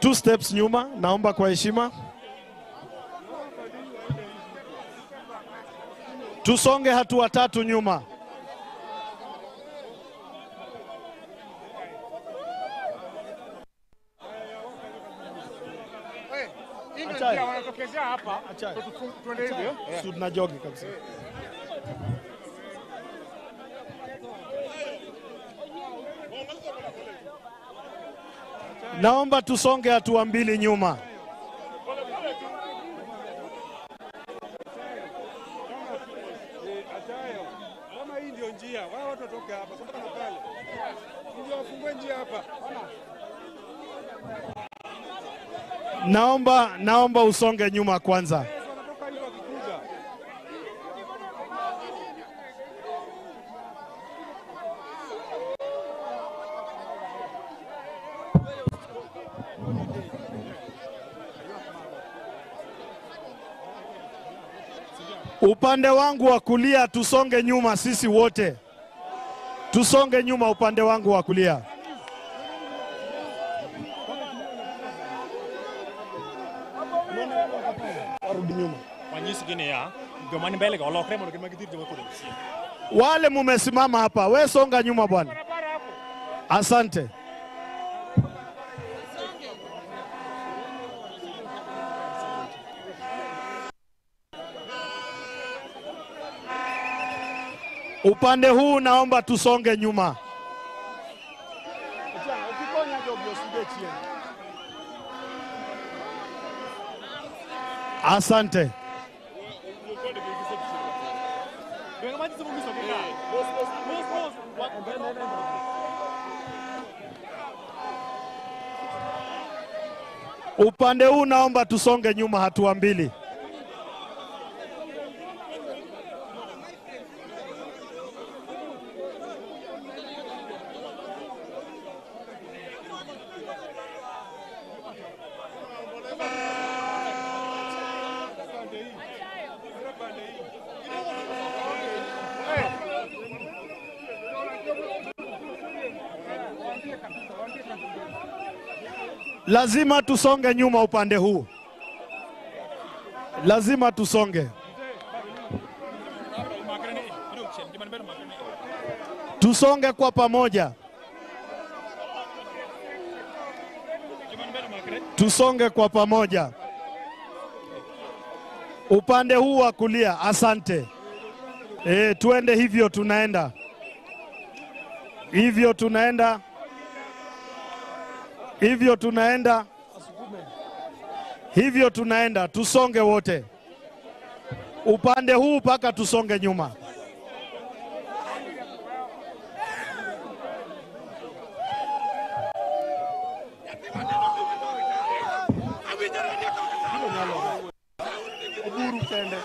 two steps nyuma, naomba kwa heshima. Tusonge hatua tatu nyuma. Njia wanatokezea hapa. Tuende hivyo. Si tunajogi kabisa. Naomba tusonge hatua mbili nyuma. Kama hii ndio njia, wao watu watoke hapa, songa na pale. Ndio wafungue njia hapa. Naomba, naomba usonge nyuma kwanza. Wanatoka hivi wakikuja. Upande wangu wa kulia tusonge nyuma sisi wote. Tusonge nyuma upande wangu wa kulia. Warudi nyuma. Wanyisi gini ya joma ni mbele ga olokre mondo gima gidhir joma koro chien. Wale mumesimama hapa, we songa nyuma bwana. Asante. Upande huu naomba tusonge nyuma. Asante. Upande huu naomba tusonge nyuma hatua mbili. Lazima tusonge nyuma upande huu, lazima tusonge, tusonge kwa pamoja, tusonge kwa pamoja. Upande huu wa kulia, asante. E, tuende hivyo, tunaenda hivyo, tunaenda hivyo tunaenda hivyo tunaenda, tusonge wote upande huu mpaka tusonge nyuma. Oburu kende.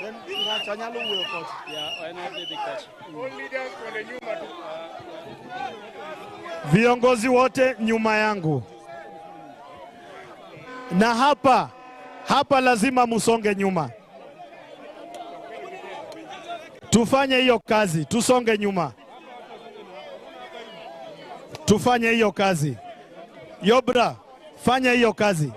Then ng'ato nyalo wuoyo kocha. Viongozi wote nyuma yangu, na hapa hapa lazima musonge nyuma, tufanye hiyo kazi, tusonge nyuma, tufanye hiyo kazi. Yobra, fanya hiyo kazi.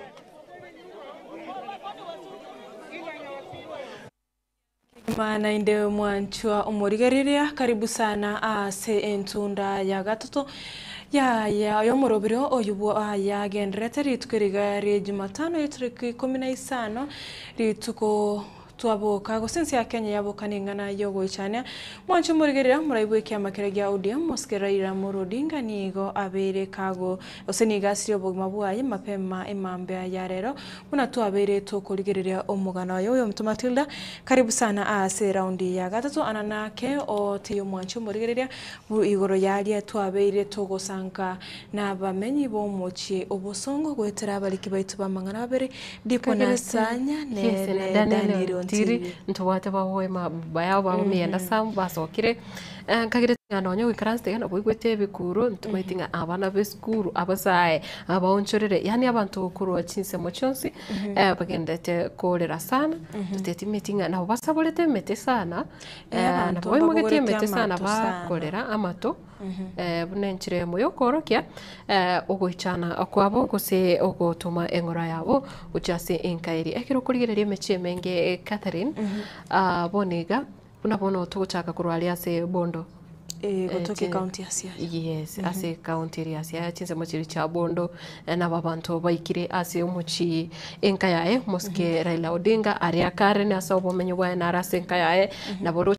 Mana inde mwanchwa omorigereria karibu sana ase entunda ya gatoto ya ya yomorobiro oyu bwa yagenderete rituko riga ria jumatano etariki 15 rituko Twaboka gose ense ya Kenya yaboka neng'ana yogoichania. Mwanche morigerera moraibwe ekiama keria gia ODM mosike Raila Amolo Odinga nigo abeire kago gose nigo asirie obogima bwaye mapema emambia ya rero buna twabeire tokorigereria omogano oye. Oyominto Matilda karibu sana ase eraundi ya gatato ana nake otebie omwanchi omorigereria igoro yaria twabeire togosanka nabamenyi bomochie obosongo goetera abariki baito bamang'ana babere Dipo na Sanya nere Daniel Ontiri. Ntobwate bagoema bayao bagomienda sa basokire nkagere ng'a nonya goikaransa iga nabo oigwete ebikuro ntomaeti ng'a abana ba esukuru abasae abaonchorere yaani abanto korwa chinsemo chionsi bagendete korera sana toteti emeti ng'a nabo basaborete emete sana Abanto nabo baimogetie mbabogoretie emete sana amato sana. bakorera amato Buna enchera eyemo y'okoorokia ogoichana kwabo gose ogotoma eng'ora yabo gochia ase enka eria. Ekero okorigereria emechie emenge Catherine, bono iga, buna bono togochaka korwa aria ase Bondo. Gotoka ekaunti ya Siaya. Yes, ase ekaunti eria ya Siaya, chinsemo chiria chia Bondo, nabo abanto baikire ase omochie enka yaye, omosike Raila Odinga aria Karen ase obomenyo bwaye naro ase enka yaye, nabo.